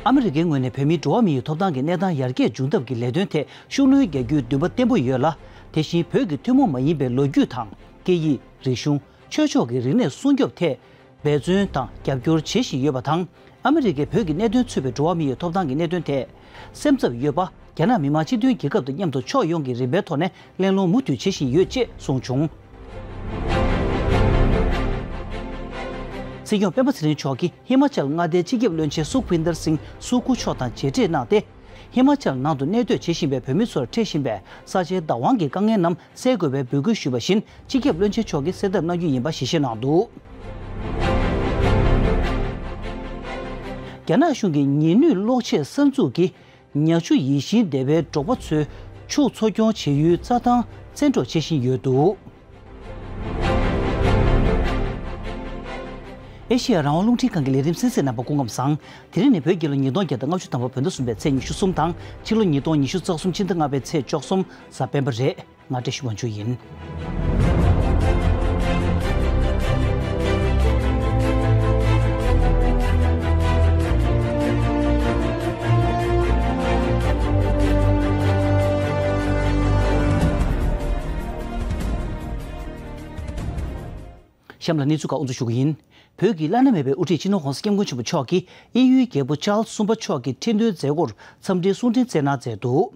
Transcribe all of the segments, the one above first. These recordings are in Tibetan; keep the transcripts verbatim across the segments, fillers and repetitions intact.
ཨ་མི་རི་ཀའི་ངོས་ནས་བོད་མིའི་འགྲོ་བ་མིའི་ཐོབ་ཐང་གི་གནས་སྟངས་ཡར་རྒྱས་འབྱུང་ཐབས་ཀྱི་ལས་དོན་ཐད་ཤུགས་སྣོན་རྒྱག་རྒྱུའི་འདུན་པ་བརྟན་པོ་ཡོད་ལ། དེ་བཞིན་བོད་ཀྱི་ཐུན་མོང་མ་ཡིན་པའི་ལོ་རྒྱུས་དང་སྐད་ཡིག་རིག་གཞུང་། ཆོས་ཕྱོགས་ཀྱི་རིག་གནས་སྲུང་སྐྱོབ་ཐད་འབད་བརྩོན་དང་རྒྱབ་སྐྱོར་བྱེད་བཞིན་ཡོད་པ་དང་། ཨ་མི་རི་ཀས་བོད་ཀྱི་གནད་དོན་ཚུད་པའི་འགྲོ་བ་མིའི་ཐོབ་ཐང་གི་གནད་དོན་ཐད་སེམས་འཚབ་ཡོད་པ། རྒྱ་ནག་མི་དམངས་སྤྱི་མཐུན་རྒྱལ་ཁབ་དང་མཉམ་དུ་ཕྱོགས་ཡོངས་ཀྱི་རིམ་པའི་ཐོག་ནས་གླེང་སློང་མུ་མཐུད་བྱེད་བཞིན་ཡོད་ཅེས་གསུངས་བྱུང་། སྲིད་སྐྱོང་སྤེན་པ་ཚེ་རིང་མཆོག་གིས་ཧི་མ་ཅལ་མངའ་སྡེའི་སྤྱི་ཁྱབ་བློན་ཆེན་སུ་ཁུན་དར་སིང་སུ་ཁུ་མཆོག་དང་མཇལ་འཕྲད་གནང་སྟེ། ཧི་མ་ཅལ་ནང་དུ་གནས་སྡོད་བྱེད་བཞིན་པའི་བོད་མི་ཚོར་འཕྲད་བཞིན་པའི་ས་ཆའི་བདག་དབང་གི་དཀའ་ངལ་རྣམས་སེལ་དགོས་པའི་འབོད་སྐུལ་ཞུས་པ་བཞིན། སྤྱི་ཁྱབ་བློན་ཆེན་མཆོག་གིས་གསལ་བསྡད་གནང་རྒྱུ་ཡིན་པ་ཞལ་བཞེས་གནང་འདུག། རྒྱ་ནག་གཞུང་གི་ཉི་ནུས་གློག་ཆས་གསར་འཛུགས་ཀྱིས་ཉ་ཆུ་ཡིད་བཞིན་སྡེ་བའི་འབྲོག་པ་ཚོའི་ཕྱུགས་འཚོ་སྐྱོང་བྱེད་ཡུལ་རྩྭ་ཐང་བཙན་འཕྲོག་བྱེད་བཞིན་ཡོད་འདུག། ཨེ་ཤེ་ཡ་རང་དབང་རླུང་འཕྲིན་ཁང་གི་ལས་རིམ་གསན་གཟིགས་རྣམ་པ་སྐུ་ཁམས་བཟང་། དེ་རིང་ནི་བོད་རྒྱལ་ལོ་ཉིས་སྟོང་བརྒྱ་དང་ལྔ་བཅུ་ཐམ་པ་བོད་ཟླ་གསུམ་པའི་ཚེས་ཉི་ཤུ་གསུམ་དང་། ཕྱི་ལོ་ཉིས་སྟོང་ཉི་ཤུ་རྩ་གསུམ་ཕྱི་ཟླ་ལྔ་པའི་ཚེས་བཅུ་གསུམ་གཟའ་སྤེན་པ་རེད། ང་བཀྲ་ཤིས་དབང་ཕྱུག་ཡིན། གཤམ་ལ་གནས་ཚུལ་ཁག་དབུ་འཛུགས་ཞུ་གི་ཡིན། བོད་ཀྱི་བླ་ན་མེད་པའི་དབུ་ཁྲིད་སྤྱི་ནོར་༧གོང་ས་༧སྐྱབས་མགོན་ཆེན་པོ་མཆོག་གིས་དབྱིན་ཡུལ་རྒྱལ་པོ་ཅཱལ་སི་གསུམ་པ་མཆོག་གི་ཁྲི་འདོན་མཛད་སྒོར་འཚམས་འདྲིའི་གསུང་འཕྲིན་བསྩལ་གནང་མཛད་འདུག།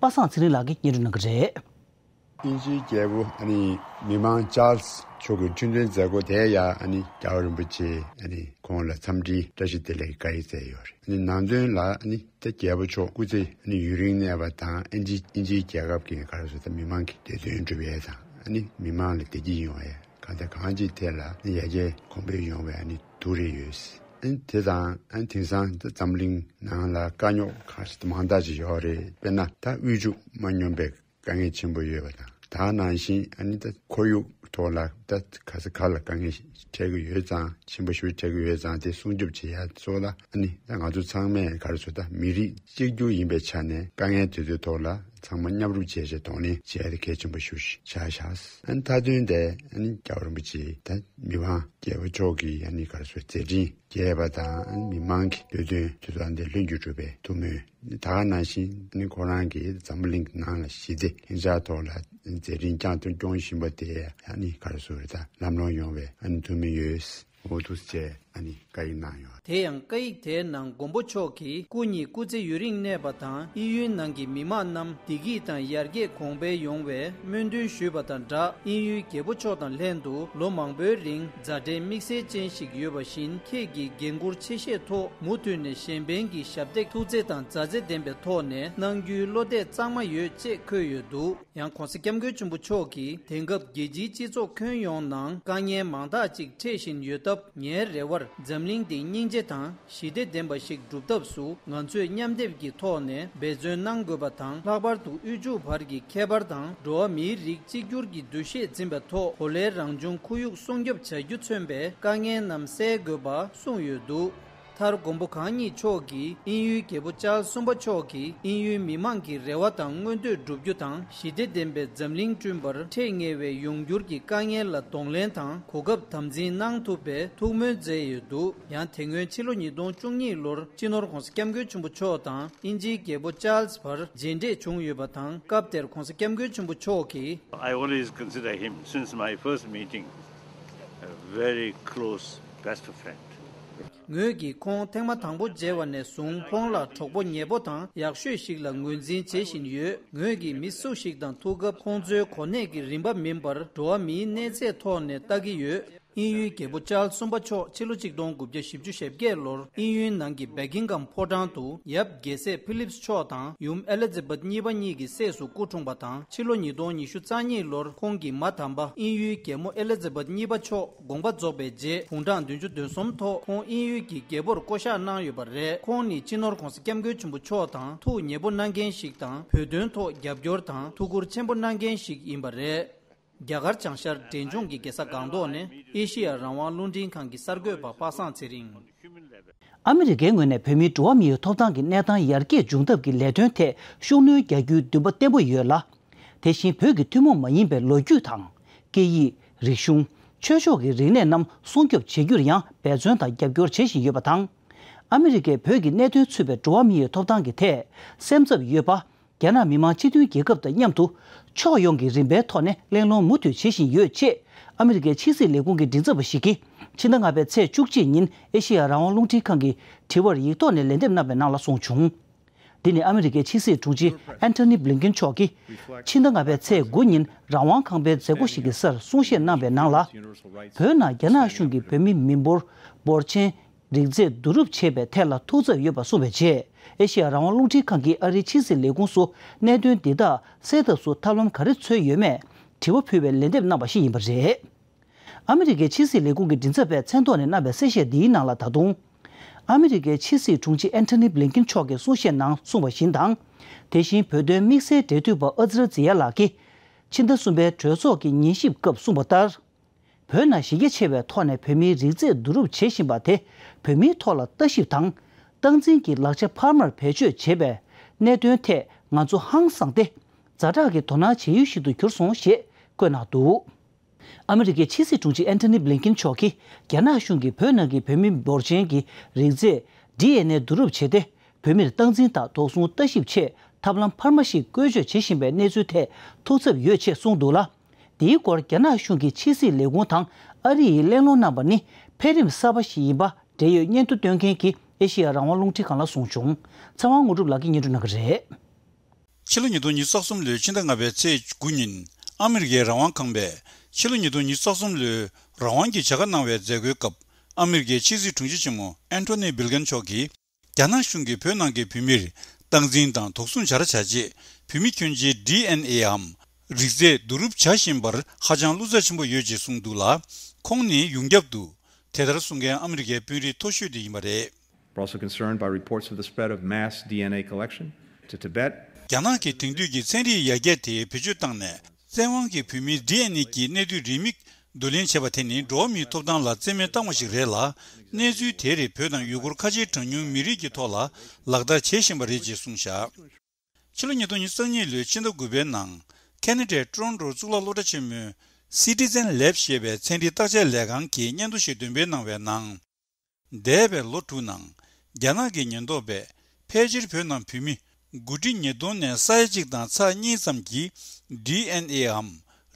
པ་སངས་ཚེ་རིང་ལགས་ཀྱིས་སྙན་སྒྲོན་གནང་གི་རེད། དབྱིན་ཇིའི་རྒྱལ་པོ་ཨ་ནི་མི་མང་ཅཱལ་སི་མཆོག་གི་ཁྲི་འདོན་མཛད་སྒོ་དེ་ཡ་ཨ་ནི་རྒྱལ་བ་རིན་པོ་ཆེ་ཨ་ནི་ཁོང་ལ་འཚམས་འདྲིའི་བཀྲ་ཤིས་བདེ་ལེགས་བཀའ་ཡིག་བསྩལ་ཡོད་རེད། ཨ་ནི་ནང་དོན་ལ་ཨ་ནི་ད་རྒྱལ་པོ་མཆོག་སྐུ་ཚེ་ཨ་ནི་ཡུན་རིང་གནས་པ་དང་ཨིན་ཇི་ཨིན་ཇིའི་རྒྱལ་ཁབ་ཀྱི་ག་རེ་ཟེར་ད་མི་མང་གི་བདེ་དོན་སྒྲུབ་ཡས་དང་ཨ་ནི་མི་མང་ལ་བདེ་སྐྱིད་ཡོང་བ་ཡ་གང་ལྟར་གང་ཅིའི་ཐད་ལ་ཨ་ནི་ཡར་རྒྱས་གོང་འཕེལ་ཡོང་བའི་ཨ་ནི་ཐུགས་རེ་ཡོད། ཨ་ནི་དེ་དང་ཨ་ནི་དེང་སང་ད་འཛམ་གླིང་ནང་ལ་དཀའ་རྙོག་ཁ་ཤས་མང་དག་ཅིག་ཡོད་རེད། དཔེར་ན་ད་དབུལ་ཕྱུག་མ་སྙོམས་པའི་དཀའ་ངལ་ཆེན་པོ་ཡོད་པ་དང་། ད་ག་ནང་བཞིན་ཨ་ནི་ད་ཁོར་ཡུག་ཐོག་ལ་ད་ག་ས་ག་ལ་དཀའ་ངལ་འཕྲད་ཀྱི་ཡོད་ཙང་། ཆེན་པོ་ཞེ་པོ་འཕྲད་ཀྱི་ཡོད་ཙང་། དེ་སྲུང་སྐྱོབ་བྱེད་ཡ་སོགས་ལ་ཨ་ནི་ད་ང་ཚོ་ཚང་མས་ག་རེ་ཟེར་ད་མི་རིགས་གཅིག་གྱུར་ཡིན་པའི་ཆ་ནས་དཀའ་ངལ་དེ་ཚོའི་ཐོག་ལ་ཚང་མ་མཉམ་རུབ་བྱས་བྱས་གདོང་ལེན་བྱེད་ཡ་དེ་གལ་ཆེན་པོ་ཞེ་པོ་ཆགས་བཞག། ཨ་ནི་མཐའ་དོན་དེ་ཨ་ནི་རྒྱལ་བ་རིན་པོ་ཆེ་ད་མི་དབང་རྒྱལ་པོ་མཆོག་གི་ཨ་ནི་ག་རེ་ཟེར་མཛད་འཕྲིན་རྒྱས་པ་དང་། ཨ་ནི་མི་མང་གི་འདོད་དོན་དེ་ཚོ་ཨ་ནི་ལྷུན་གྱིས་གྲུབ་པའི་ཐུགས་སྨོན། ད་ག་ནང་བཞིན་ཨ་ནི་ཁོ་རང་གིས་འཛམ་བུ་གླིང་ནང་ལ་ཞི་བདེ་ལྷིང་འཇགས་ཐོག་ལ་མཛད་འཕྲིན་བསྐྱངས་དང་སྐྱོང་བཞིན་པ་དེ་ཨ་ནི་ག་རེ་ཟེར་ད་ལམ་ལྷོང་ཡོང་བའི་ཨ་ནི་ཐུགས་སྨོན་ཡོད། འོ་འདུག་སེ་བྱས་ཨ་ནི་བཀའ་ཡིག་གནང་ཡོད། དེ་ཡང་བཀའ་ཡིག་དེའི་ནང་མགོན་པོ་མཆོག་གིས་སྐུ་ཉིད་སྐུ་ཚེ་ཡུན་རིང་གནས་པ་དང་དབྱིན་ཡུལ་ནང་གི་མི་དམངས་རྣམས་བདེ་སྐྱིད་དང་ཡར་རྒྱས་གོང་འཕེལ་ཡོང་བའི་སྨོན་འདུན་ཞུས་པ་དང་སྦྲགས། དབྱིན་ཡུལ་རྒྱལ་པོ་མཆོག་དང་ལྷན་དུ་ལོ་མང་པོའི་རིང་མཛའ་འབྲེལ་དམིགས་བསལ་ཅན་ཞིག་ཡོད་པ་བཞིན། ཁྱེད་ཀྱི་འགན་འཁུར་ཆེ་བཞེས་ཐོག་མུ་མཐུད་ནས་གཞན་ཕན་གྱི་ཞབས་འདེགས་ཐུགས་བརྩེ་དང་མཛའ་བརྩེ་ལྡན་པའི་ཐོག་ནས་གནང་རྒྱུའི་བློ་གཏད་གཙང་མ་ཡོད་ཅེས་འཁོད་ཡོད་འདུག། ཡང་༧གོང་ས་༧སྐྱབས་མགོན་ཆེན་པོ་མཆོག་གིས་དེང་སྐབས་རྒྱལ་སྤྱིའི་སྤྱི་ཚོགས་ཁྱོན་ཡོངས་ནང་དཀའ་ངལ་མང་དག་ཅིག་འཕྲད་བཞིན་ཡོད་སྟབས། ངའི་རེ་བར་འཛམ་གླིང་འདི་སྙིང་རྗེ་དང་ཞི་བདེ་ལྡན་པ་ཞིག་སྒྲུབ་ཐབས་སུ་ང་ཚོས་མཉམ་སྡེབ་ཀྱི་ཐོག་ནས་འབད་བརྩོན་གནང་དགོས་པ་དང་། ལྷག་པར་དུ་དབུལ་ཕྱུག་བར་གྱི་ཁྱད་པར་དང་འགྲོ་བ་མིའི་རིགས་གཅིག་གྱུར་གྱི་འདུ་ཤེས་འཛིན་པའི་ཐོག་གོ་ལའི་རང་བྱུང་ཁོར་ཡུག་སྲུང་སྐྱོབ་བྱ་རྒྱུ་མཚོན་པའི་དཀའ་ངལ་རྣམས་སེལ་དགོས་པ་གསུངས་ཡོད་འདུག། མཐར་མགོན་པོ་གང་ཉིད་མཆོག་གིས་དབྱིན་ཡུལ་རྒྱལ་པོ་ཅཱལ་སི་གསུམ་པ་མཆོག་གིས་དབྱིན་ཡུལ་མི་དམངས་ཀྱི་རེ་བ་དང་མངོན་འདོད་བསྒྲུབ་རྒྱུ་དང་། ཞི་བདེ་ལྡན་པའི་འཛམ་གླིང་བསྐྲུན་པར་འཕྲད་ངེས་པའི་ཡོང་འགྱུར་གྱི་དཀའ་ངལ་ལ་གདོང་ལེན་དང་གོ་སྐབས་དམ་འཛིན་གནང་ཐུབ་པའི་ཐུགས་སྨོན་མཛད་ཡོད་འདུག། ཡང་དེ་སྔོན་ཕྱི་ལོ་ཉིས་སྟོང་བཅུ་གཉིས་ལོར་སྤྱི་ནོར་༧གོང་ས་༧སྐྱབས་མགོན་ཆེན་པོ་མཆོག་དང་དབྱིན་ཇིའི་རྒྱལ་པོ་ཅཱལ་སི་བར་མཇལ་འཕྲད་བྱུང་ཡོད་པ་དང་། སྐབས་དེར་༧གོང་ས་༧སྐྱབས་མགོན་ཆེན་པོ་མཆོག་གིས། I always consider him, since my first meeting, a very close best friend. ངོས་ཀྱིས་ཁོང་ཐེངས་མ་དང་པོ་མཇལ་བ་ནས་བཟུང་ཁོང་ལ་གྲོགས་པོ་ཉེ་པོ་དང་ཡག་ཤོས་ཤིག་ལ་ངོས་འཛིན་བྱེད་བཞིན་ཡོད། ངོས་ཀྱིས་མི་སུ་ཞིག་དང་ཐུག་སྐབས་ཁོང་ཚོའི་གོ་གནས་ཀྱི་རིམ་པ་མིན་པར་འགྲོ་བ་མིའི་གནས་ཚད་ཐོག་ནས་ལྟ་གི་ཡོད། དབྱིན་ཡུལ་རྒྱལ་པོ་ཅཱལ་སི་གསུམ་པ་མཆོག་ཕྱི་ལོ་ཆིག་སྟོང་དགུ་བརྒྱ་བཞི་བཅུ་ཞེ་བརྒྱད་ལོར་དབྱིན་ཡུལ་ནང་གི་བྷེ་ཀིང་གམ་ཕོ་བྲང་དུ་ཡབ་རྒྱལ་སྲས་ཕི་ལིབ་སི་མཆོག་དང་ཡུམ་ཨེ་ལི་ཛི་བེད་གཉིས་པ་གཉིས་ཀྱི་སྲས་སུ་སྐུ་འཁྲུངས་པ་དང་། ཕྱི་ལོ་ཉིས་སྟོང་ཉི་ཤུ་རྩ་གཉིས་ལོར་ཁོང་གི་མ་དམ་པ་དབྱིན་ཡུལ་རྒྱལ་མོ་ཨེ་ལི་ཛི་བེད་གཉིས་པ་མཆོག་དགོངས་པ་རྫོགས་པའི་རྗེས། དགུང་གྲངས་བདུན་ཅུ་དོན་གསུམ་ཐོག་ཁོང་དབྱིན་ཡུལ་གྱི་རྒྱལ་པོར་བསྐོ་གཞག་གནང་ཡོད་པ་རེད། ཁོང་ནི་སྤྱི་ནོར་༧གོང་ས་༧སྐྱབས་མགོན་ཆེན་པོ་མཆོག་དང་ཐུགས་ཉེ་པོ་གནང་མཁན་ཞིག་དང་། བོད་དོན་ཐོག་རྒྱབ་སྐྱོར་དང་ཐུགས་ཁུར་ཆེན་པོ་གནང་མཁན་ཞིག་ཡིན་པ་རེད། རྒྱ་གར་བྱང་ཤར་འབྲས་ལྗོངས་ཀྱི་རྒྱལ་ས་སྒང་ཏོག་ནས་ཨེ་ཤེ་ཡ་རང་དབང་རླུང་འཕྲིན་ཁང་གི་གསར་འགོད་པ་པ་སངས་ཚེ་རིང་། ཨ་མི་རི་ཀའི་ངོས་ནས་བོད་མིའི་འགྲོ་བ་མིའི་ཐོབ་ཐང་གི་གནས་སྟངས་ཡར་རྒྱས་འབྱུང་ཐབས་ཀྱི་ལས་དོན་ཐད་ཤུགས་སྣོན་རྒྱག་རྒྱུའི་འདུན་པ་བརྟན་པོ་ཡོད་ལ། དེ་བཞིན་བོད་ཀྱི་ཐུན་མོང་མ་ཡིན་པའི་ལོ་རྒྱུས་དང་། སྐད་ཡིག་རིག་གཞུང་། ཆོས་ཕྱོགས་ཀྱི་རིག་གནས་རྣམས་སྲུང་སྐྱོབ་བྱེད་རྒྱུར་ཡང་འབད་བརྩོན་དང་རྒྱབ་སྐྱོར་བྱེད་བཞིན་ཡོད་པ་དང་། ཨ་མི་རི་ཀས་བོད་ཀྱི་གནད་དོན་ཚུད་པའི་འགྲོ་བ་མིའི་ཐོབ་ཐང་གི་ཐད་སེམས་འཚབ་ཡོད་པ། རྒྱ་ནག་མི་དམངས་སྤྱི་མཐུན་རྒྱལ་ཁབ་དང་མཉམ་དུ་ཕྱོགས་ཡོངས་ཀྱི་རིམ་པའི་ཐོག་ནས་གླེང་སློང་མུ་མཐུད་བྱེད་བཞིན་ཡོད་ཅེས་ཨ་མི་རི་ཀའི་ཕྱི་སྲིད་ལས་ཁུངས་ཀྱི་མགྲིན་ཚབ་པ་ཞིག་གིས་ཕྱི་ཟླ་ལྔ་པའི་ཚེས་བཅུ་གཅིག་ཉིན་ཨེ་ཤེ་ཡ་རང་དབང་རླུང་འཕྲིན་ཁང་གི་དྲི་བར་ཡིག་ཐོག་ནས་ལན་འདེབས་གནང་བའི་ནང་ལ་གསུངས་བྱུང་། འདི་ནི་ཨ་མི་རི་ཀའི་ཕྱི་སྲིད་དྲུང་ཆེ་ཨན་ཐོ་ནི་བྷི་ལིན་ཀེན་མཆོག་གིས་ཕྱི་ཟླ་ལྔ་པའི་ཚེས་དགུ་ཉིན་རང་དབང་ཁང་པའི་མཛད་སྒོ་ཞིག་གི་སར་གསུང་བཤད་གནང་བའི་ནང་ལ། བོད་ནང་རྒྱ་ནག་གཞུང་གིས་བོད་མི་མི་འབོར་འབོར་ཆེན་རིགས་རྫས་བསྡུ་རུབ་བྱས་པའི་ཐད་ལ་ཐུགས་འཚབ་ཡོད་པ་གསུངས་པའི་རྗེས། ཨེ་ཤེ་ཡ་རང་དབང་རླུང་འཕྲིན་ཁང་གིས་ཨ་རིའི་ཕྱི་སྲིད་ལས་ཁུངས་སུ་གནད་དོན་འདི་དག་སེལ་ཐབས་སུ་ཐབས་ལམ་ག་རེ་འཚོལ་ཡོད་མེད་དྲི་བ་ཕུལ་བའི་ལན་འདེབས་གནང་བ་ཞིག་ཡིན་པ་རེད། ཨ་མི་རི་ཀའི་ཕྱི་སྲིད་ལས་ཁུངས་ཀྱི་མགྲིན་ཚབ་པས་མཚན་ཐོག་ནས་གནང་བའི་གསལ་བཤད་འདིའི་ནང་ལ་ད་དུང་། ཨ་མི་རི་ཀའི་ཕྱི་སྲིད་དྲུང་ཆེ་ཨན་ཐོ་ནི་བྷི་ལིན་ཀིན་མཆོག་གིས་གསུང་བཤད་ནང་གསུངས་པ་བཞིན་དང་། དེ་བཞིན་བོད་དོན་དམིགས་བསལ་འབྲེལ་མཐུད་པ་ཨ་ཛི་ར་ཛི་ཡ་ལགས་ཀྱིས་ཕྱི་ཟླ་གསུམ་པའི་གྲོས་ཚོགས་ཀྱི་ཉན་ཞིབ་སྐབས་གསུངས་པ་ལྟར། བོད་ནང་གཞི་རྒྱ་ཆེ་བའི་ཐོག་ནས་བོད་མིའི་རིགས་རྫས་བསྡུ་རུབ་བྱེད་བཞིན་པ་དེ་བོད་མིའི་ཐོག་ལ་ལྟ་ཞིབ་དང་། སྟངས་འཛིན་གྱི་ལག་ཆ་འཕར་མར་བེད་སྤྱོད་བྱེད་པའི་གནད་དོན་ཐད་ང་ཚོ་ཧང་སངས་ཏེ། ཛ་དྲག་གི་དོ་སྣང་བྱེད་ཡུལ་ཞིག་ཏུ་གྱུར་སོང་ཞེས་བཀོད་གནང་འདུག་ཨ་མི་རི་ཀའི་ཕྱི་སྲིད་དྲུང་ཆེ་ཨན་ཐོ་ནི་བྷི་ལིན་ཀིན་མཆོག་གིས་རྒྱ་ནག་གཞུང་གིས་བོད་ནང་གི་བོད་མི་འབོར་ཆེན་གྱི་རིགས་རྫས་ཌི་ཨེན་ཨེ་བསྡུ་རུབ་བྱས་ཏེ། བོད་མིར་སྟངས་འཛིན་དང་དོགས་ཟོན་ལྟ་ཞིབ་ཆེད་ཐབས་ལམ་འཕར་མ་ཞིག་བཀོལ་སྤྱོད་བྱེད་བཞིན་པའི་གནས་ཚུལ་ཐད་ཐུགས་འཚབ་ཡོད་ཅེས་གསུངས་འདུག་ལ། འདིའི་སྐོར་རྒྱ་ནག་གཞུང་གི་ཕྱི་སྲིད་ལས་ཁུངས་དང་ཨ་རི་ཡིས་གླེང་སློང་གནང་པ་ནི་འཕེལ་རིམ་གསར་པ་ཞིག་ཡིན་པ་འབྲེལ་ཡོད་སྙན་ཐོ་སྟོན་མཁན་གྱིས་ཨེ་ཤེ་ཡ་རང་དབང་རླུང་འཕྲིན་ཁང་ལ་གསུངས་བྱུང་། ཚེ་དབང་དངོས་གྲུབ་ལགས་ཀྱིས་སྙན་སྒྲོན་གནང་གི་རེད། ཕྱི་ལོ་ཉིས་སྟོང་ཉི་ཤུ་རྩ་གསུམ་ལོའི་ཕྱི་ཟླ་ལྔ་པའི་ཚེས་དགུ་ཉིན་ཨ་མི་རི་ཀའི་རང་དབང་ཁང་པས་ཕྱི་ལོ་ཉིས་སྟོང་ཉི་ཤུ་རྩ་གསུམ་ལོའི་རང་དབང་གི་བྱ་དགའ་གནང་བའི་མཛད་སྒོའི་སྐབས་ཨ་མི་རི་ཀའི་ཕྱི་སྲིད་དྲུང་ཆེ་ཆེན་མོ་ཨན་ཐོ་ནི་བྷིལ་ཀན་མཆོག་གིས། རྒྱ་ནག་གཞུང་གིས་བོད་ནང་གི་བོད་མིར་སྟངས་འཛིན་དང་དོགས་ཟོན་བྱ་ར་བྱ་ཆེད་བོད་མི་ཁྱོན་ཆེའི་ཌི་ཨེན་ཨེའམ་རིགས་རྫས་བསྡུ་རུབ་བྱ་བཞིན་པར་ཧ་ཅང་བློ་འཚབ་ཆེན་པོ་ཡོད་ཅེས་གསུངས་འདུག་ལ། ཁོང་ནི་ཡོངས་ཁྱབ་ཏུ་དེ་ལྟར་གསུང་མཁན་ཨ་མི་རི་ཀའི་དཔོན་རིགས་མཐོ་ཤོས་དེ་ཡིན་པ་རེད། We're also concerned by reports of the spread of mass D N A collection to Tibet. རྒྱ་ནག་གིས་དེང་དུས་ཀྱི་ཚན་རིག་ཡར་རྒྱས་དེ་བེད་སྤྱོད་བཏང་ནས། བཙན་དབང་གིས་བོད་མིའི་ཌི་ཨེན་ཨེ་གྱི་གནས་དུས་རིན་མེད་བསྡུ་ལེན་བྱས་པ་དེ་ནི་འགྲོ་བ་མིའི་ཐོབ་ཐང་ལ་བཙན་གནོན་བཏང་བ་ཞིག་རེད་ལ། གནས་ཚུལ་དེར་བོད་དང་ཡུ་གུར་ཁ་ཆེའི་གྲངས་ཉུང་མི་རིགས་ཀྱི་ཐོག་ལ་ལག་བསྟར་བྱེད་བཞིན་པ་རེད་ཅེས་གསུངས་བཞག་ཕྱི་ལོ་ཉིས་སྟོང་ཉི་ཤུ་རྩ་གཉིས་ལོའི་ཕྱི་ཟླ་དགུ་པའི་ནང་། ཁེ་ན་ཌའི་ཊོ་རོན་ཊོ་གཙུག་ལག་སློབ་གྲྭ་ཆེན་མོའི་Citizen Lab ཞེས་པའི་ཚན་རིག་བརྟག་དཔྱད་ལས་ཁང་གིས་སྙན་ཐོ་ཞིག་འདོན་སྤེལ་གནང་བའི་ནང་། འདས་པའི་ལོ་དྲུག་ནང་རྒྱ་ནག་གི་ཉེན་རྟོག་པས་ཕལ་ཆེར་བོད་ནང་བོད་མི་དགུ་ཁྲི་ཉིས་སྟོང་ནས་ས་ཡ་གཅིག་དང་ཚེག་གཉིས་ཙམ་གྱི་ཌི་ཨེན་ཨེའམ་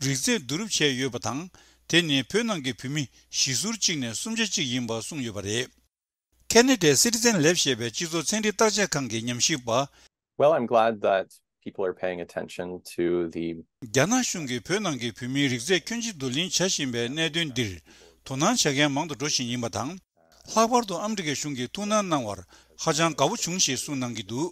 རིགས་རྫས་བསྡུ་རུབ་བྱས་ཡོད་པ་དང་། དེ་ནི་བོད་ནང་གི་བོད་མི་བཞི་ཟུར་གཅིག་ནས་གསུམ་ཆ་གཅིག་ཡིན་པ་གསུངས་ཡོད་པ་རེད། ཁེ་ན་ཌའི་Citizen Lab ཞེས་པའི་སྤྱི་ཚོགས་ཚན་རིག་བརྟག་དཔྱད་ཁང་གི་ཉམས་ཞིབ་པ། Well, I'm glad that people are paying attention to the རྒྱ་ནག་གཞུང་གིས་བོད་ནང་གི་བོད་མིའི་རིགས་རྫས་ཁྱོན་ཆེ་བསྡུ་ལེན་བྱ་བཞིན་པའི་གནད་དོན་འདིར་དོ་སྣང་བྱ་མཁན་མང་དུ་འགྲོ་བཞིན་ཡིན་པ་དང་། ལྷག་པར་དུ་ཨ་མི་རི་ཀའི་གཞུང་གིས་ཐུགས་སྣང་གནང་བར་ཧ་ཅང་དགའ་པོ་བྱུང་ཞེས་གསུངས་གནང་གི་འདུག་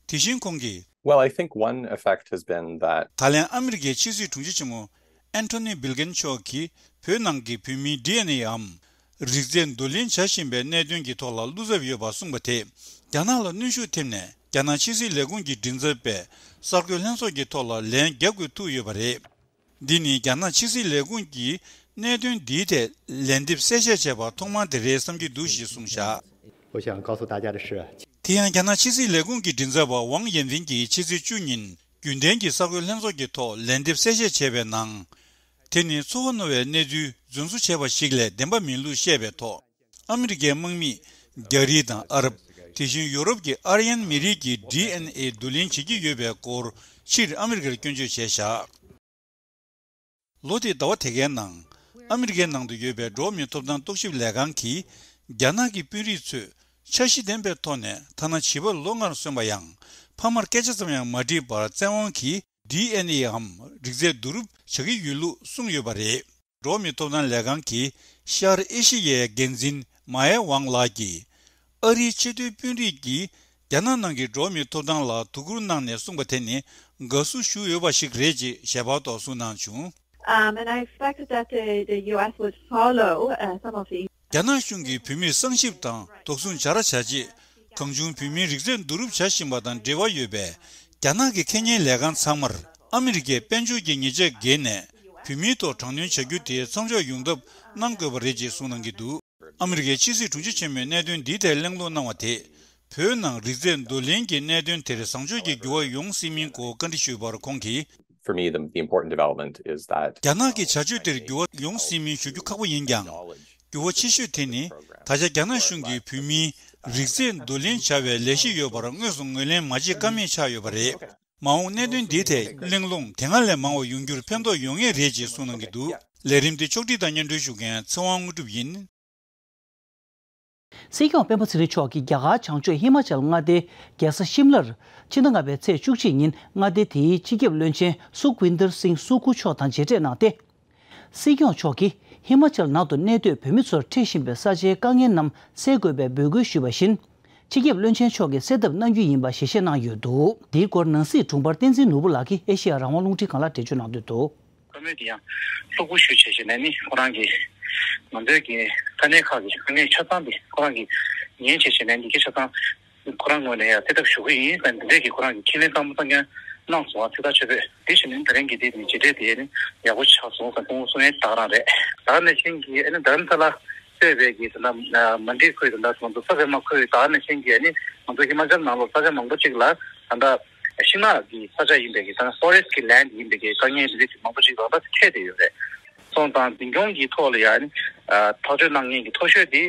དེ་བཞིན་ཁོང་གིས། Well, I think one effect has been that ད་ལན་ཨ་མི་རི་ཀའི་ཕྱི་སྲིད་དྲུང་ཆེ་ཆེན་མོ་Antony Blinken མཆོག་གིས་བོད་ནང་གི་བོད་མིའི་ཌི་ཨེན་ཨེའམ་རིགས་རྫས་བསྡུ་ལེན་བྱ་བཞིན་པའི་གནད་དོན་གྱི་ཐོག་ལ་བློ་འཚབ་ཡོད་པ་གསུངས་པ་དེས་རྒྱ་ནག་ལ་གནོན་ཤུགས་ཐེབས་ནས། རྒྱ་ནག་ཕྱི་སྲིད་ལས་ཁུངས་ཀྱི་མགྲིན་ཚབ་པས་གསར་འགོད་ལྷན་ཚོགས་ཀྱི་ཐོག་ལ་ལན་རྒྱབ་དགོས་ཐུག་ཡོད་པ་རེད། འདི་ནི་རྒྱ་ནག་ཕྱི་སྲིད་ལས་ཁུངས་ཀྱིས་གནད་དོན་འདིའི་ཐད་ལན་འདེབས་གསལ་བཤད་བྱས་པ་ཐོག་མ་དེ་རེད་བསམ་གྱི་འདུག་ཞེས་གསུངས་བཞག我想告诉大家的是，དེ་ཡང་རྒྱ་ནག་ཕྱི་སྲིད་ལས་ཁུངས་ཀྱི་མགྲིན་ཚབ་པ་ཝང་ཡན་ཕིན་གྱིས་ཕྱི་ཚེས་བཅུ་ཉིན་རྒྱུན་ལྡན་གྱི་གསར་འགོད་ལྷན་ཚོགས་ཀྱི་ཐོག་ལན་འདེབས་གསལ་བཤད་བྱས་པའི་ནང་། དེ་ནི་ཚོར་བ་རྣོ་བའི་གནས་ཚུལ་རྫུན་བཟོ་བྱས་པ་ཞིག་ལས་བདེན་པ་མིན་ལུགས་བཤད་པའི་ཐོག་ཨ་མི་རི་ཀའི་དམག་མིས་རྒྱ་རིགས་དང་ཨ་རབ། དེ་བཞིན་ཡུ་རོབ་ཀྱི་ཨར་ཡན་མི་རིགས་ཀྱི་ཌི་ཨེན་ཨེ་བསྡུ་ལེན་བྱེད་ཀྱི་ཡོད་པའི་སྐོར་ཕྱིར་ཨ་མི་རི་ཀར་སྐྱོན་བརྗོད་བྱས་བཞག་ལོ་དེའི་ཟླ་བ་དེ་གའི་ནང་། ཨ་མི་རི་ཀའི་ནང་དུ་ཡོད་པའི་འགྲོ་བ་མིའི་ཐོབ་ཐང་རྟོག་ཞིབ་ལས་ཁང་གིས། རྒྱ་ནག་གི་དཔོན་རིགས་ཚོས་འཆར་གཞི་ལྡན་པའི་ཐོག་ནས་ཐ་ན་བྱིས་པ་ལོ་ལྔར་སོན་པ་ཡང་ཕ་མར་སྐད་ཆ་ཙམ་ཡང་མ་དྲིས་པར་བཙན་དབང་གིས་ཌི་ཨེན་ཨེའམ་རིགས་རྫས་བསྡུ་རུབ་བྱ་གི་ཡོད་ལུགས་གསུངས་ཡོད་པ་རེད། འགྲོ་བ་མིའི་ཐོབ་ཐང་ལས་ཁང་གི་ཤར་ཨེ་ཤི་ཡའི་འགན་འཛིན་མ་ཨེ་ཝང་ལགས་ཀྱིས། ཨ་རིའི་ཆེས་མཐོའི་དཔོན་རིགས་ཀྱིས་རྒྱ་ནག་ནང་གི་འགྲོ་བ་མིའི་ཐོབ་ཐང་ལ་དོ་ཁུར་གནང་ནས་གསུངས་པ་དེ་ནི་དགའ་བསུ་ཞུ་འོས་པ་ཞིག་རེད་ཅེས་ཞལ་པར་ཐོག་གསུངས་གནང་བྱུང་། Um, and I expected that the, the U S would follow, uh, some of the རྒྱ་ནག་གཞུང་གིས་བོད་མིར་གསང་ཞིབ་དང་དོགས་ཟོན་བྱ་ར་བྱ་ཆེད། གང་བྱུང་བོད་མིའི་རིགས་རྫས་བསྡུ་རུབ་བྱ་བཞིན་པ་དང་འབྲེལ་བ་ཡོད་པའི་རྒྱ་ནག་གི་ཁེ་ཉེན་ལས་ཁང་ཚང་མར་ཨ་མི་རི་ཀས་དཔལ་འབྱོར་གྱི་ཉེས་ཆད་འགེལ་ནས་བོད་མིའི་ཐོག་དྲག་གནོན་བྱ་རྒྱུ་དེ་མཚམས་འཇོག་ཡོང་ཐབས་གནང་དགོས་པ་རེད་ཅེས་གསུངས་གནང་གི་འདུག་ཨ་མི་རི་ཀའི་ཕྱི་སྲིད་དྲུང་ཆེ་ཆེན་མོས་གནད་དོན་འདིའི་ཐད་གླེང་སློང་གནང་བ་དེས། བོད་ནང་རིགས་རྫས་བསྡུ་ལེན་གྱི་གནད་དོན་དེར་བཟང་ཕྱོགས་ཀྱི་འགྱུར་བ་ཡོང་སྲིད་མིན་སྐོར་བཀའ་འདྲི་ཞུས་པར་ཁོང་གིས། For me, the, the important development is that རྒྱ་ནག་གི་བྱ་སྤྱོད་དེར་འགྱུར་བ་ཡོང་སྲིད་མིན་ཞུ་རྒྱུ་ཁག་པོ་ཡིན་ཀྱང་། འགྱུར་བ་ཆེ་ཤོས་དེ་ནི། ད་ཆ་རྒྱ་ནག་གཞུང་གིས་བོད་མིའི་ རིག་རྩལ་བསྡུ་ལེན་བྱ་བའི་ལས་གཞི་ཡོད་པར་དངོས་སུ་ངོས་ལེན་མ་བྱེད་ཀ་མེད་ཆགས་ཡོད་པ་རེད། མ་འོངས་གནད་དོན་འདིའི་ཐད་གླེང་སློང་དེ་སྔ་ལས་མང་བ་ཡོང་རྒྱུར་ཕན་ཐོགས་ཡོང་ངེས་རེད་ཅེས་གསུངས་གནང་གི་འདུག་ལས་རིམ་འདི་ཕྱོགས་སྒྲིག་དང་སྙན་སྒྲོན་ཞུ་མཁན་ཚེ་དབང་དངོས་གྲུབ་ཡིན། སྲིད་སྐྱོང་སྤེན་པ་ཚེ་རིང་མཆོག་གིས་རྒྱ་གར་བྱང་ཕྱོགས་ཧི་མ་ཅལ་མངའ་སྡེའི་རྒྱལ་ས་ཤིམ་ལར་ཕྱི་ཟླ་ལྔ་པའི་ཚེས་བཅུ་གཅིག་ཉིན་མངའ་སྡེ་དེའི་སྤྱི་ཁྱབ་བློན་ཆེན་སུ་ཀུན་དར་སིང་སུ་ཀུ་མཆོག་དང་མཇལ་འཕྲད་གནང་སྟེ། སྲིད་སྐྱོང་མཆོག་གིས་ཧི་མ་ཅལ་ནང་དུ་གནས་སྡོད་བོད་མི་ཚོར་འཕྲད་བཞིན་པའི་ས་ཆའི་དཀའ་ངལ་རྣམས་སེལ་དགོས་པའི་འབོད་སྐུལ་ཞུས་པ་བཞིན། སྤྱི་ཁྱབ་བློན་ཆེན་མཆོག་གིས་སེལ་ཐབས་གནང་རྒྱུ་ཡིན་པ་ཞལ་བཞེས་གནང་ཡོད་འདུག་འདིའི་སྐོར་ནང་སྲིད་དྲུང་འཕར་བསྟན་འཛིན་ནོར་བུ་ལགས་ཀྱིས་ཨེ་ཤེ་ཡ་རང་དབང་རླུང་འཕྲིན་ཁང་ལ་འགྲེལ་བརྗོད་གནང་དོན་དུ། བཀའ་མོལ་དེ་ཡང་ལྷུག་པོ་ཞུས་བྱས་བྱས་ནས་ནི་ཁོ་རང་གིས་ང་ཚོའི་གི་ས་གནས་ཁག་གི་དཀའ་ངལ་ཆ་ཚང་དེ་ཁོ་རང་གིས་ཉན་བྱས་བྱས་ནས་འདི་གའི་ཆ་ཚང་ཁོ་རང་ངོས་ནས་ཡང་སེལ་ཐབས་ཞུ་གི་ཡིན་ཟེར་འདི་འདྲས་ཀྱི་ཁོ་རང་གིས་ཁས་ལེན་དཀར་མོ་གསར་རྐྱང་གནང་སོང་བ་ཚེ་ཐར་ཆོས་འཕེལ། དེ་བཞིན་ནི་ད་རིང་གི་དེ་ནི་མཇལ་འཕྲད་དེ་ནི་ཡག་པོ་ཆགས་སོང་ཟེར་ཁོང་གསུང་ཡས་ད་ག་རང་རེད། ད་ག་ནང་བཞིན་གྱི་ཨ་ནི་རྡ་རམ་ས་ལ་གཙོས་པའི་གི་ད་ལྟ་མན་ཌི་ཁུལ་ད་ལྟ་ང་ཚོ་ས་ཟེར་མ་ཁུལ་ད་ག་ནང་བཞིན་གྱི་ཨ་ནི་ང་ཚོ་ཧི་མ་ཅལ་ནང་ལོགས་ས་ཆ་མང་པོ་ཅིག་ལ་ད་ལྟ་ཤིང་ནགས་ཀྱི་ས་ཆ་ཡིན་པའི་གི་ད་ལྟ་ཕོ་རེ་སི་ཊི་གི་ལེན་ཌི་ཡིན་པའི་གི་དཀའ་ངལ་འདི་འདྲ་ཅིག་མང་པོ་ཅིག་ད་ལྟ་འཕྲད་བསྡད་ཡོད་རེད། སོང་ཙང་འཛིན་སྐྱོང་གི་ཐོག་ལ་ཡང་ཨ་ཐག་གཅོད་གནང་མཁན་གྱི་མཐོ་ཤོས་དེ་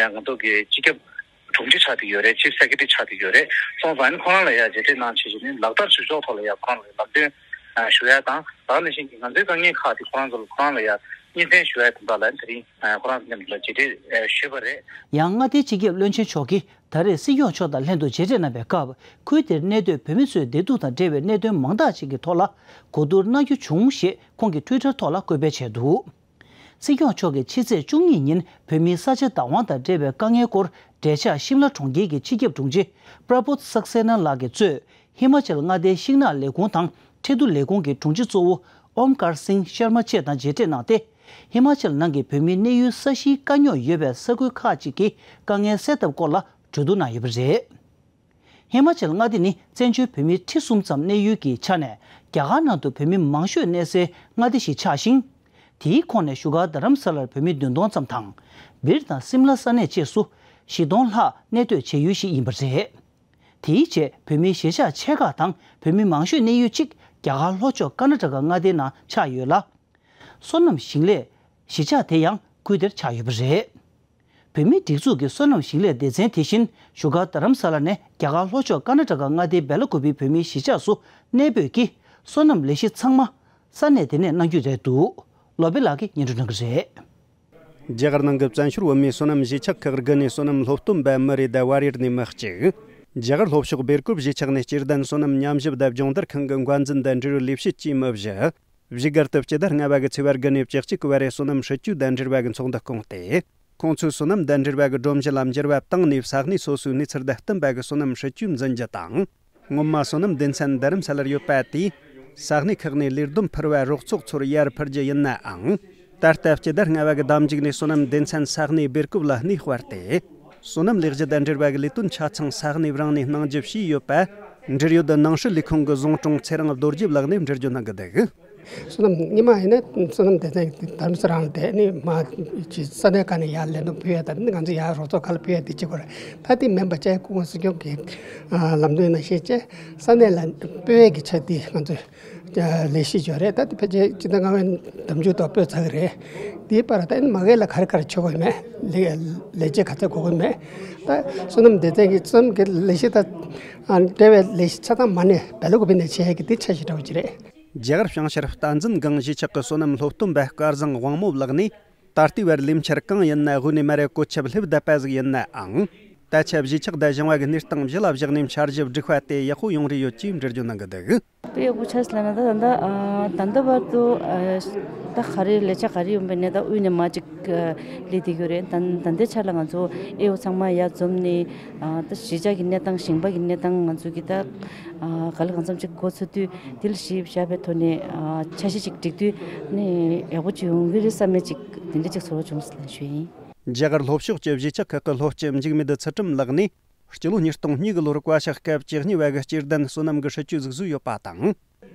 ང་ཚོ་གི་སྤྱི་ཁྱབ་དྲུང་ཆེ་ཆགས་བསྡད་ཡོད་རེད། ཆིབ་སེ་ཀེ་ཊི་རི་ཆགས་བསྡད་ཡོད་རེད། སོང་ཙང་ཨ་ནི་ཁོ་རང་ལ་ཡང་མཇལ་འཕྲད་གནང་བྱས་བྱས་ནས་ལག་བསྟར་བྱེད་ཕྱོགས་ཐོག་ལ་ཡང་ཁོ་རང་ལ་ལམ་སྟོན་ཞུ་ཡ་དང་ད་ག་ནང་བཞིན་གྱི་ང་ཚོའི་དཀའ་ངལ་ཁག་དེ་ཁོ་རང་ཚོ་ལ་ཁོ་རང་ལ་ཡང་སྙན་སེང་ཞུ་ཡ་དེ་འདྲ་ལ་དེ་རིང་ཁོ་རང་མཉམ་དུ་མཇལ་འཕྲད་ཞུས་པ་རེད། ཡང་མངའ་སྡེའི་སྤྱི་ཁྱབ་བློན་ཆེན་མཆོག་གིས་ད་རེས་སྲིད་སྐྱོང་མཆོག་དང་ལྷན་དུ་མཇལ་འཕྲད་གནང་བའི་སྐབས་ཁུལ་དེར་གནས་སྡོད་བོད་མི་ཚོའི་བདེ་སྡུག་དང་འབྲེལ་བའི་གནད་དོན་མང་དག་ཅིག་གི་ཐོག་ལ་གོ་བསྡུར་གནང་རྒྱུ་བྱུང་ཞེས་ཁོང་གིས་ཊུའི་ཊར་ཐོག་ལ་བཀོད་སྤེལ་བྱས་འདུག་སྲིད་སྐྱོང་མཆོག་གིས་ཕྱི་ཚེས་བཅུ་གཉིས་ཉིན་བོད་མིའི་ས་ཆ་བདག་དབང་དང་འབྲེལ་བའི་དཀའ་ངལ་སྐོར་འབྲེལ་ཆགས་ཤིམ་ལ་གྲོང་ཁྱེར་གྱི་སྤྱི་ཁྱབ་དྲུང་ཆེ་པྲ་བུད་སག་སེ་ན་ལགས་ཀྱིས་གཙོས་ཧི་མ་ཅལ་མངའ་སྡེའི་ཤིང་ནགས་ལས་ཁུངས་དང་ཁྲལ་བསྡུ་ལས་ཁུངས་ཀྱི་དྲུང་ཆེ་གཙོ་བོ་ཨོམ་ཀར་སིང་ཤར་མ་བཅས་དང་མཇལ་འཕྲད་གནང་སྟེ། ཧི་མ་ཅལ་ནང་གི་བོད་མིའི་གནས་ཡུལ་ས་གཞིའི་དཀའ་རྙོག་ཡོད་པའི་ས་ཁུལ་ཁག་ཅིག་གི་དཀའ་ངལ་སེལ་ཐབས་སྐོར་ལ་གྲོས་བསྡུར་གནང་ཡོད་པ་རེད། ཧི་མ་ཅལ་མངའ་སྡེ་ནི་བཙན་བྱོལ་བོད་མིའི་ཁྲི་གསུམ་ཙམ་གནས་ཡུལ་གྱི་ཆ་ནས་རྒྱ་གར་ནང་དུ་བོད་མི་མང་ཤོས་གནས་སའི་མངའ་སྡེ་ཞིག་ཆགས་ཤིང་། དེའི་ཁོངས་ནས་བཞུགས་སྒར་རྡ་རམ་ས་ལར་བོད་མི་བདུན་སྟོང་ཙམ་དང་། སྦིར་དང་སིམ་ལ་ས་གནས་བཅས་སུ་བཞི་སྟོང་ལྷག་གནས་སྡོད་བྱེད་ཡུལ་ཞིག་ཡིན་པ་རེད། དེའི་རྗེས་བོད་མིའི་གཞིས་ཆགས་ཆེ་ཁག་དང་བོད་མི་མང་ཤོས་གནས་ཡུལ་གཅིག་རྒྱ་གར་ལྷོ་ཕྱོགས་ཀར་ན་ཊ་ཀ་མངའ་སྡེའི་ནང་ཆགས་ཡོད་ལ། སོ་ནམ་ཞིང་ལས་གཞིས་ཆགས་དེ་ཡང་ཁུལ་དེར་ཆགས་ཡོད་པ་རེད། བོད་མིའི་སྒྲིག་འཛུགས་ཀྱི་སོ་ནམ་ཞིང་ལས་སྡེ་ཚན་དེ་བཞིན་བཞུགས་སྒར་རྡ་རམ་ས་ལ་ནས་རྒྱ་གར་ལྷོ་ཕྱོགས་ཀར་ན་ཊ་ཀ་མངའ་སྡེའི་སྦེ་ལ་ཀུ་པེའི་བོད་མིའི་གཞིས་ཆགས་སུ་གནས་སྤོས་ཀྱིས་སོ་ནམ་ལས་གཞི་ཚང་མ་ས་གནས་དེ་ནས་གནང་རྒྱུ་རེད་འདུག་ལོ་པེ་ལགས་ཀྱིས་སྙན་སྒྲོན་གནང་གི་རེད། རྒྱ་གར་ནང་གི་བཙན་བྱོལ་བོད་མིའི་སོ་ནམ་གཞིས་ཆགས་ཁག་དགུ་ནས་སོ་ནམ་སློབ་སྟོན་པ་མི་རེ་ད་ཝ་རེར་ནས་མི་གཅིག་རྒྱ་གར་ལྷོ་ཕྱོགས་སྦེལ་ཀོབ་གཞིས་ཆགས་ནས་སྐྱེ་ལྡན་སོ་ནམ་ཉམས་ཞིབ་དང་སྦྱོང་བརྡར་ཁང་གི་འགན་འཛིན་དང་འབྲེལ་ཡོད་ལས་བྱེད་བཅས་མི་བཞི། བཞུགས་སྒར་དུ་སྤྱི་ཟླ་ལྔ་པ་གི་ཚེས་པ་དགུ་ནས་བཅུ་གཅིག་གི་བར་རེ་སོ་ནམ་སྲིད་ཇུས་དང་འབྲེལ་བ་གི་ཚོགས་འདུ་བསྐོངས་ཏེ། ཁོང་ཚོས་སོ་ནམ་དང་འབྲེལ་བ་གི་སྒྲོམ་གཞི་ལ་འགྱུར་བ་བཏང་ནས་ས་གནས་སོ་སོའི་གནས་ཚུལ་དང་བསྟུན་པ་གི་སོ་ནམ་སྲིད་ཇུས་འཛིན་རྒྱུ་དང་། སྔོན་མ་སོ་ནམ་སྡེ་ཚན་རྡ་རམ་ས་ལར་ཡོད་པ་དེས་ས་གནས་ཁག་ནས་ལས་བསྡོམས་ཕུལ་བ་རོགས་ཚོགས་ཚོར་ཡར་ཕུལ་རྒྱུ་ཡིན་ནའང་། ད་ལྟ་སྤྱི་ཟླ་ལྔ་པ་གི་ཟླ་མཇུག་ནས་སོ་ནམ་སྡེ་ཚན་ས་གནས་སྦེལ་ཀོབ་ལ་གནས་སྤར་ཏེ། སོ་ནམ་ལས་གཞི་དང་འབྲེལ་བ་གི་ལས་དོན་ཆ་ཚང་ས་གནས་རང་ནས་གནང་རྒྱུ་བྱས་ཡོད་པ། འབྲེལ་ཡོད་ནང་སྲིད་ལས་ཁུངས་ཀྱི་བཟུང་དྲུང་ཚེ་རིང་རྡོ་རྗེ་ལགས་ནས་འགྲེལ་བརྗོད་གནང་གི་འདུག་སོ་ནམ་སྔོན་མ་ཡིན་ན་སོ་ནམ་སྡེ་ཚན་དར་མ་སོ་རང་ལ་དེ་ནི་མ་ཅི་ས་གནས་ཁག་ནས་ཡར་ལས་དོན་ཕུལ་ཡ་དང་ནི་ང་ཚོ་ཡར་རོགས་ཚོགས་ཁག་ལ་ཕུལ་ཡ་དེ་བྱེད་དགོས་རེད། ད་དེ་མིན་པ་བཅས་སྐུ་ངོ་སྲིད་སྐྱོང་གི་ལམ་སྟོན་ནང་བཤད་བྱས་ས་གནས་ལ་སྤོས་ཡས་ཀྱི་ཆ་དེ་ང་ཚོས་ལས་གཞི་ཡོད་རེད། ད་དེ་ཕལ་ཆེར་སྤྱི་ཟླ་ལྔ་པའི་ཟླ་མཇུག་ཐོག་སྤོས་ཚར་གི་རེད། དེའི་བར་ད་ནི་མ་གི་ལ་ག་རེ་ག་རེ་བྱེད་དགོས་མེད་ལས་ལས་བྱེད་ག་ཚད་དགོས་ཀྱི་མེད། ད་སོ་ནམ་སྡེ་ཚན་གྱི་སོ་ནམ་གྱི་ལས་གཞི་ད་འབྲེལ་བའི་ལས་གཞི་ཆ་ཚང་མ་ནས་སྦེལ་ཀོབ་ནས་བྱེད་ཡས་ཀྱི་དེ་འཆར་གཞི་འདྲ་བོ་ཅིག་རེད། རྒྱ་གར་བྱང་ཤར་བསྟན་འཛིན་སྒང་གཞིས་ཆགས་ཀྱི་སོ་ནམ་སློབ་སྟོན་པ་སྐལ་བཟང་དབང་མོ་ལགས་ནས། ད་ལྟའི་བར་ལས་འཆར་གང་ཡིན་ན་དབུས་ནས་མར་ར་བཀོད་ཁྱབ་སླེབས་བསྡད་པ་ཟིག་ཡིན་ནའང་། ད་ཆ་གཞིས་ཆགས་དང་ཞིང་བ་གི་གནས་སྟངས་གཞི་ལ་བཞག་ནས་འཆར་གཞི་སྒྲིག་པ་དེ་ཡག་པོ་ཡོང་རེ་ཡོད་ཅེས་འགྲེལ་བརྗོད་གནང་གི་འདུག་དཔེ་ཡག་པོ་ཆགས་སོང་ལབ་ན་ད་ད་ལྟ་ད་ལྟ་བར་དུ་ད་ག་རེ་ལས་འཆར་ག་རེ་ཡོང་པའི་ནས་ད་དབུས་ནས་མར་ཅིག་སླེབས་བསྡད་ཡོད་རེད། ད་ད་ལྟའི་ཆ་ལ་ང་ཚོ་ཨེ་ཡོ་ཚང་མ་ཡར་འཛོམས་ནས་ད་གཞིས་ཆགས་ཀྱི་གནས་སྟངས་ཞིང་པ་གི་གནས་སྟངས་ང་ཚོ་གི་ད། ག་ལེར་གང་འཚམ་ཅིག་འགོ་ཚུགས་དུས་དེ་ལ་གཞི་བཞག་པའི་ཐོག་ནས་འཆར་གཞི་ཅིག་སྒྲིག་དུས་ནས་ཡག་པོ་ཅིག་ཡོང་གི་རེད་བསམ་ཡས་ཅིག་དེ་འདྲ་ཅིག་ཚོར་བ་བྱུང་སོང་ལབ་ཞུ་ཡིན། རྒྱ་གར་ལྷོ་ཕྱོགས་ཀྱི་གཞིས་ཆགས་ཁག་གི་སློབ་སྤྱི་འཇིགས་མེད་ཚུལ་ཁྲིམས་ལགས་ནས་སྤྱི་ལོ་ཉིས་སྟོང་གཉིས་གི་ལོར་བཀའ་ཤག་སྐབས་བཅུ་གཉིས་པ་གི་སྐྱེ་ལྡན་བསོད་ནམས་ཀྱི་སྲིད་ཇུས་ཟིག་བཟོས་ཡོད་པ་དང་།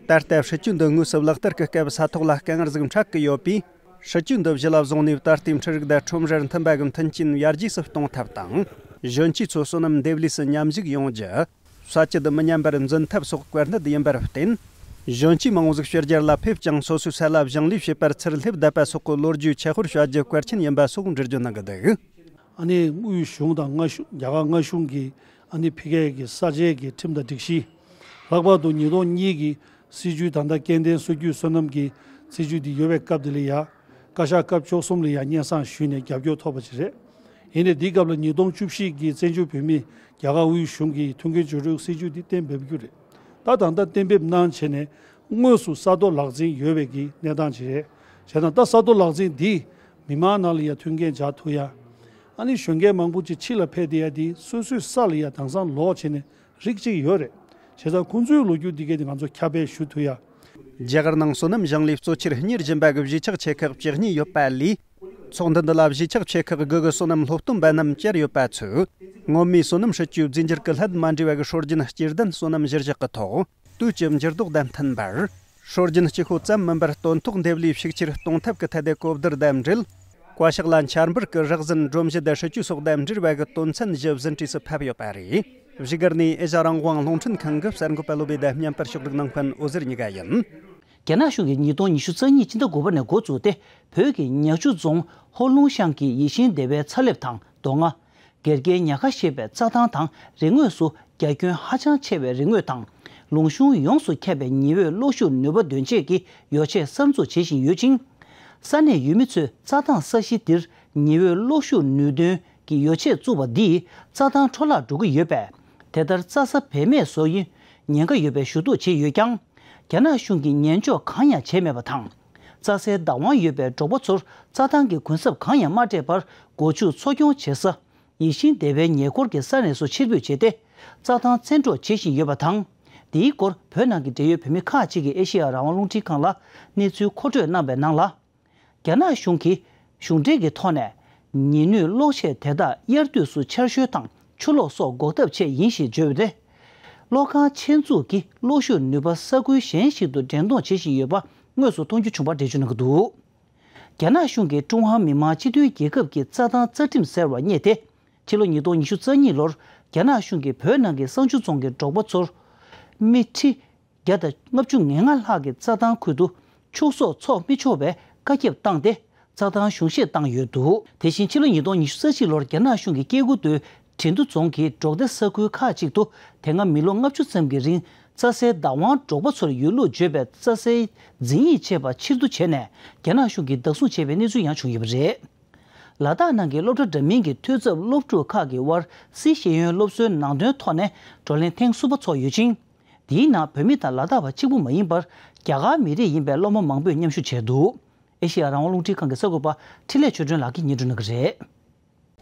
ད་ལྟ་སྲིད་ཇུས་འདི་དངོས་སུ་ལག་བསྟར་གྱི་སྐབས་ས་ཐོག་ལ་དཀའ་ངལ་ཟིག་འཕྲད་ཀྱི་ཡོད་པས། སྲིད་ཇུས་འདི་གཞི་ལ་བཟུང་ནས་ད་ལྟའི་འཕྲུལ་རིག་དང་ཁྲོམ་རར་མཐུན་པ་གི་མཐུན་རྐྱེན་ཡར་རྒྱས་སུ་གཏོང་ཐབས་དང་། གཞོན་སྐྱེས་ཚོ་བསོད་ནམས་འདེབས་ལས་སུ་མཉམ་ཞུགས་ཡོང་རྒྱུ། ས་ཆ་འདི་མི་ཉམས་པར་འཛིན་ཐབས་སོགས་གོ་གནད་ཡིན་པར་བརྟེན། གཞོན་སྐྱེས་མང་བོ་ཟིག་ཕྱི་རྒྱལ་ལ་ཕེབས་ཀྱང་སོ་སོའི་ས་ལ་ཞིང་ལས་བྱེད་པར་ཚུར་སླེབས་བསྡད་པ་སོགས་ཀྱི་ལོ་རྒྱུས་ཆེ་ཤོས་བྱ་རྒྱུ་གལ་ཆེན་ཡིན་པ་སོགས་འགྲེལ་བརྗོད་གནང་གི་འདུག་ཨ་ནི་དབུས་གཞུང་དང་མངའ་གཞུང་རྒྱ་གར་མངའ་གཞུང་གི་ཨ་ནི་ཕ་གིའི་གི་ས་ཆའི་གི་ཁྲིམས་དང་སྒྲིག་གཞི། ལྷག་པར་དུ་ཉིས་སྟོང་གཉིས་ཀྱི་སྲིད་བྱུས་ད་ལྟ་སྐྱེ་ལྡན་སོ་རྒྱུས་སོ་ནམ་གྱི་སྲིད་བྱུས་འདི་ཡོད་པའི་སྐབས་དེ་ལ་ཡ། བཀའ་ཤག་སྐབས་བཅུ་གསུམ་ལ་ཡ་སྙན་སེང་ཞུས་ནས་རྒྱབ་སྐྱོར་ཐོབ་པ་ཅིག་རེད། ཡིན་ནའི་འདིའི་སྐབས་ལ་ཉིས་སྟོང་བཅུ་བཞི་གི་བཙན་བྱོལ་བོད་མིས་རྒྱ་གར་དབུས་གཞུང་གི་མཐུན་རྐྱེན་སྦྱོར་སྤྲོད་སྲིད་བྱུས་འདི་གཏན་འབེབས་རྒྱུ་རེད། ད་ད་ལྟ་གཏན་འབེབས་གནང་བྱས་ནས་དངོས་སུ་ས་རྡོ་ལག་འཛིན་ཡོད་པའི་གི་གནས་སྟངས་ཅིག་རེད། བྱས་ཙང་ད་ས་རྡོ་ལག་འཛིན་འདིས་མི་མང་ནང་ལ་ཡ་མཐུན་རྐྱེན་སྦྱར་ཐུབ་ཡ། ཨ་ནི་གཞོན་སྐྱེས་མང་པོ་ཅིག་ཕྱི་ལ་ཕེབས་བསྡད་ཡ་འདི་སོ་སོའི་ས་ལ་ཡ་དེང་སང་ལོག་བྱས་ནས་རིགས་གཅིག་ཡོད་རེད། བྱས་ཙང་ཁོང་ཚོའི་ལོ་རྒྱུས་འདི་གས་དེ་ང་ཚོ་ཁྱབ་སྤེལ་ཞུ་ཐུབ་ཡ། རྒྱ་གར་ནང་སོ་ནམ་ཞིང་ལས་གཙོ་ཆེར་གཉེར་བཞིན་པ་གི་གཞིས་ཆགས་ཆེ་ཁག་བཅུ་གཉིས་ཡོད་པ་ལས། ཚོགས་འདུ་འདི་ལ་གཞིས་ཆགས་ཆེ་ཁག་དགུ་གི་སོ་ནམ་སློབ་སྟོན་པ་རྣམས་བཅར་ཡོད་པ་ཚོས། སྔོན་མའི་སོ་ནམ་སྲིད་ཇུས་རྫས་འགྱུར་གྱི་སླད་མ་འདྲེས་པ་གི་སྲོལ་རྒྱུན་སྤྱིར་ལྡན་སོ་ནམ་གཞིར་བཞག་གི་ཐོག་དུས་ཀྱི་འགྱུར་ལྡོག་དང་མཐུན་པར། སྲོལ་རྒྱུན་གཅིག་པོ་ཙམ་མིན་པར་སྟོན་ཐོག་འདེབས་ལས་ཤུགས་ཆེར་གཏོང་ཐབས་ཀྱི་ཐད་དེ་གོ་བསྡུར་དང་འབྲེལ། བཀའ་ཤག་ལ་འཆར་འབུལ་གྱི་རགས་ཟིན་སྒྲོམ་གཞི་དང་སྲིད་ཇུས་སོགས་དང་འབྲེལ་བ་གི་དོན་ཚན་བཞི་ཟིན་བྲིས་སུ་ཕབ་ཡོད་པ་རེད། བཞུགས་སྒར་ནས་ཨེ་ཤ་རང་དབང་རླུང་འཕྲིན་ཁང་གི་གསར་འགོད་པ་བློ་བྷེ་དང་མཉམ་པར་ཕྱོགས་སྒྲིག་གནང་མཁན་འོད་ཟེར་གཉིས་ཀ་ཡིན། རྒྱ་ནག་གཞུང་གིས་ཉིས་སྟོང་ཉི་ཤུ་རྩ་གཉིས་སྤྱི་ཟླ་དགུ་པ་ནས་འགོ་བཙུགས་ཏེ། བོད་ཀྱི་ཉག་ཆུ་རྫོང་ཧོ་ལུང་ཤང་གི་ཡིད་བཞིན་སྡེ་བའི་ཚ་ལེབ་དང་རྡོ་རྔ། སྒེར་གྱི་ཉག་ག་ཞེས་པའི་རྩྭ་ཐང་དང་རི་ངོས་སུ་རྒྱ་ཁྱོན་ཧ་ཅང་ཆེ་བའི་རི་ངོས་དང་། ལུང་གཤོང་ཡོངས་སུ་ཁྱབ་པའི་ཉི་འོད་གློག་ཤུགས་ནུས་པ་འདོན་ཆས་ཀྱི་ཡོ་ཆས་གསར་འཛུགས་བྱེད་བཞིན་ཡོད་ཅིང་། ས་གནས་ཡུལ་མི་ཚོས་རྩྭ་ཐང་ས་གཞི་འདིར་ཉི་འོད་གློག་ཤུགས་ནུས་འདོན་གྱི་ཡོ་ཆས་བཙུགས་པ་འདིས་རྩྭ་ཐང་འཕྲོ་བརླག་འགྲོ་གི་ཡོད་པས། དེ་ལྟར་རྩྭ་ས་བེད་མེད་བཟོ་ཡི་ཉེན་ཁ་ཡོད་པའི་ཞུ་གཏུག་བྱས་ཡོད་ཀྱང་། རྒྱ་ནག་གཞུང་གིས་ཉན་འཇོག་གང་ཡང་བྱས་མེད་པ་དང་། རྩྭ་སའི་བདག་དབང་ཡོད་པའི་འབྲོག་པ་ཚོར་རྩྭ་ཐང་གི་གུན་གསབ་གང་ཡང་མ་སྤྲད་པར་སྒོ་ཕྱུགས་འཚོ་སྐྱོང་བྱེད་ས། ཡིད་བཞིན་སྡེ་བའི་ཉེ་འཁོར་གྱི་ས་གནས་སུ་ཕྱིར་འབུད་བྱས་ཏེ། རྩྭ་ཐང་བཙན་འཕྲོག་བྱེད་བཞིན་ཡོད་པ་དང་། འདིའི་སྐོར་བོད་ནང་གི་འབྲེལ་ཡོད་བོད་མི་ཁག་ཅིག་གིས་ཨེ་ཤེ་ཡ་རང་དབང་རླུང་འཕྲིན་ཁང་ལ་གནས་ཚུལ་མཁོ་སྤྲོད་གནང་བའི་ནང་ལ། རྒྱ་ནག་གཞུང་གིས་གཞུང་འབྲེལ་གྱི་ཐོག་ནས་ཉི་ནུས་གློག་ཆས་དེ་དག་དབྱར་དུས་སུ་ཆར་ཞོད་དང་ཆུ་ལོག་སོགས་འགོག་ཐབས་ཆེད་ཡིན་ཞེས་བརྗོད་པ་རེད། གློག་ཁང་ཆེད་འཛུགས་ཀྱིས་གློག་ཤུགས་ནུས་པ་ས་ཁུལ་གཞན་ཞིག་ཏུ་འདྲེན་གཏོང་བྱེད་བཞིན་ཡོད་པ་དངོས་སུ་མཐོང་རྒྱུ་བྱུང་བར་འགྲེལ་བརྗོད་གནང་གི་འདུག་རྒྱ་ནག་གཞུང་གིས་ཀྲུང་ཧྭ་མི་དམངས་སྤྱི་མཐུན་རྒྱལ་ཁབ་ཀྱི་རྩྭ་ཐང་རྩ་ཁྲིམས་ཟེར་བ་རྙེད་དེ། ཕྱི་ལོ་ཉིས་སྟོང་ཉི་ཤུ་རྩ་གཉིས་ལོར་རྒྱ་ནག་གཞུང་གིས་བོད་ནང་གི་བསང་ཆུ་རྫོང་གི་འབྲོག་པ་ཚོར་སྨི་ཁྲི་བརྒྱ་དང་ལྔ་བཅུ་ང་ལྔ་ལྷག་གི་རྩྭ་ཐང་ཁུལ་དུ་ཕྱུགས་ཟོག་འཚོ་མི་ཆོག་པའི་བཀའ་ཁྱབ་བཏང་སྟེ། རྩྭ་ཐང་གཞུང་བཞེས་བཏང་ཡོད་འདུག་དེ་བཞིན་ཕྱི་ལོ་ཉིས་སྟོང་ཉི་ཤུ་རྩ་གཅིག་ལོར་རྒྱ་ནག་གཞུང་གིས་སྐྱེ་རྒུ་མདོའི་དྲིན་དུ་རྫོང་གི་འབྲོག་སྡེ་ས་ཁུལ་ཁག་ཅིག་ཏུ་དེ་སྔ་མི་ལོ་ལྔ་བཅུ་ཙམ་གྱི་རིང་རྩྭ་སའི་བདག་དབང་འབྲོག་པ་ཚོར་ཡོད་ལུགས་བརྗོད་པའི་རྩྭ་སའི་འཛིན་ཡིག་ཅེས་པ་ཕྱིར་བསྡུ་བྱས་ནས་རྒྱ་ནག་གཞུང་གིས་བདག་བཟུང་བྱས་པའི་གནས་ཚུལ་ཡང་བྱུང་ཡོད་པ་རེད། ལ་དྭགས་ནང་གི་སློབ་གྲྭ་འདྲ་མིན་གྱི་འཐུས་ཚབ་སློབ་ཕྲུག་ཁག་གི་དབར་སཱི་ཤེས་ཡོན་སློབ་གསོའི་ནང་དོན་ཐོག་ནས་བགྲོ་གླེང་ཐེངས་གསུམ་པ་ཚོགས་ཡོད་ཅིང་། དེའི་ནང་བོད་མི་དང་ལ་དྭགས་པ་གཅིག་པུ་མ་ཡིན་པར་རྒྱ་གར་མི་རིགས་ཡིན་པའི་སློབ་མ་མང་པོས་མཉམ་ཞུགས་བྱས་འདུག་ཨེ་ཤེ་ཡ་རང་དབང་རླུང་འཕྲིན་ཁང་གི་གསར་འགོད་པ་འཕྲིན་ལས་ཆོས་སྒྲོན་ལགས་ཀྱིས་སྙན་སྒྲོན་གནང་གི་རེད།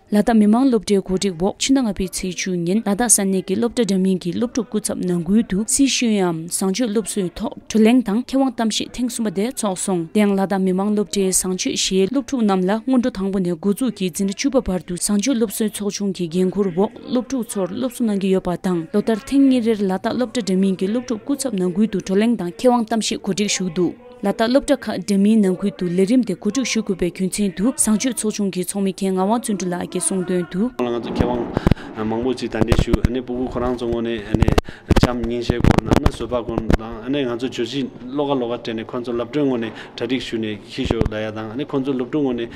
ལ་དྭགས་མི་དམངས་སློབ་གྲྭའི་གོ་སྒྲིག་འོག་ཕྱི་ཟླ་ལྔ་པའི་ཚེས་བཅུ་ཉིན་ལ་དྭགས་ས་གནས་ཀྱི་སློབ་གྲྭ་འདྲ་མིན་གྱི་སློབ་ཕྲུག་སྐུ་ཚབ་ནང་ཁུལ་དུ་སཱི་ཤེས་ཡོན་བཟང་སྤྱོད་སློབ་གསོའི་ཐོག་བགྲོ་གླེང་དང་མཁས་དབང་གཏམ་བཤད་ཐེངས་གསུམ་པ་དེ་ཚོགས་སོང་། དེ་ཡང་ལ་དྭགས་མི་དམངས་སློབ་གྲྭའི་བཟང་སྤྱོད་ཞེས་སློབ་ཕྲུག་རྣམས་ལ་སྔོན་འགྲོ་དང་པོ་ནས་འགོ་འཛུགས་ཀྱིས་འཛིན་གྲྭ་བཅུ་པ་བར་དུ་བཟང་སྤྱོད་སློབ་གསོའི་ཚོགས་ཆུང་གི་འགན་འཁུར་འོག་སློབ་ཕྲུག་ཚོར་སློབ་གསོ་གནང་གི་ཡོད་པ་དང་། ལོ་ལྟར་ཐེངས་གཉིས་རེར་ལ་དྭགས་སློབ་གྲྭ་འདྲ་མིན་གྱི་སློབ་ཕྲུག་སྐུ་ཚབ་ནང་ཁུལ་དུ་བགྲོ་གླེང་དང་མཁས་དབང་གཏམ་བཤད་གོ་སྒྲིག་ཞུས་འདུག་ལ་དྭགས་སློབ་གྲྭ་ཁག་འདྲ་མིན་ནང་ཁུལ་དུ་ལས་རིམ་དེ་གོ་སྒྲིག་ཞུ་དགོས་པའི་རྒྱུ་མཚན་དུ་བཟང་སྤྱོད་ཚོགས་ཆུང་གི་ཚོགས་མི་མཁན་ངག་དབང་བརྩོན་འགྲུས་ལགས་ཀྱིས་གསུངས་དོན་དུ། ང་ཚོ་མཁས་དབང་མང་པོ་ཅིག་གདན་འདྲེན་ཞུ། ཨ་ནི་སྤུ་གུ་ཁོ་རང་ཚོ་ངོས་ནས་ཨ་ནི་བྱམས་སྙིང་རྗེ་སྐོར་ནང་ན་བཟོད་པ་སྐོར་དང་། ཨ་ནི་ང་ཚོ་བརྗོད་གཞི་ལོགས་ཀ་ལོགས་ཀ་སྤྲད་ནས་ཁོ་ཚོ་སློབ་གྲྭའི་ངོས་ནས་གྲ་སྒྲིག་ཞུས་ནས་ཁྱེར་ཤོག་ལབ་ཡ་དང་། ཨ་ནི་ཁོ་ཚོ་སློབ་ཕྲུག་ངོས་ནས་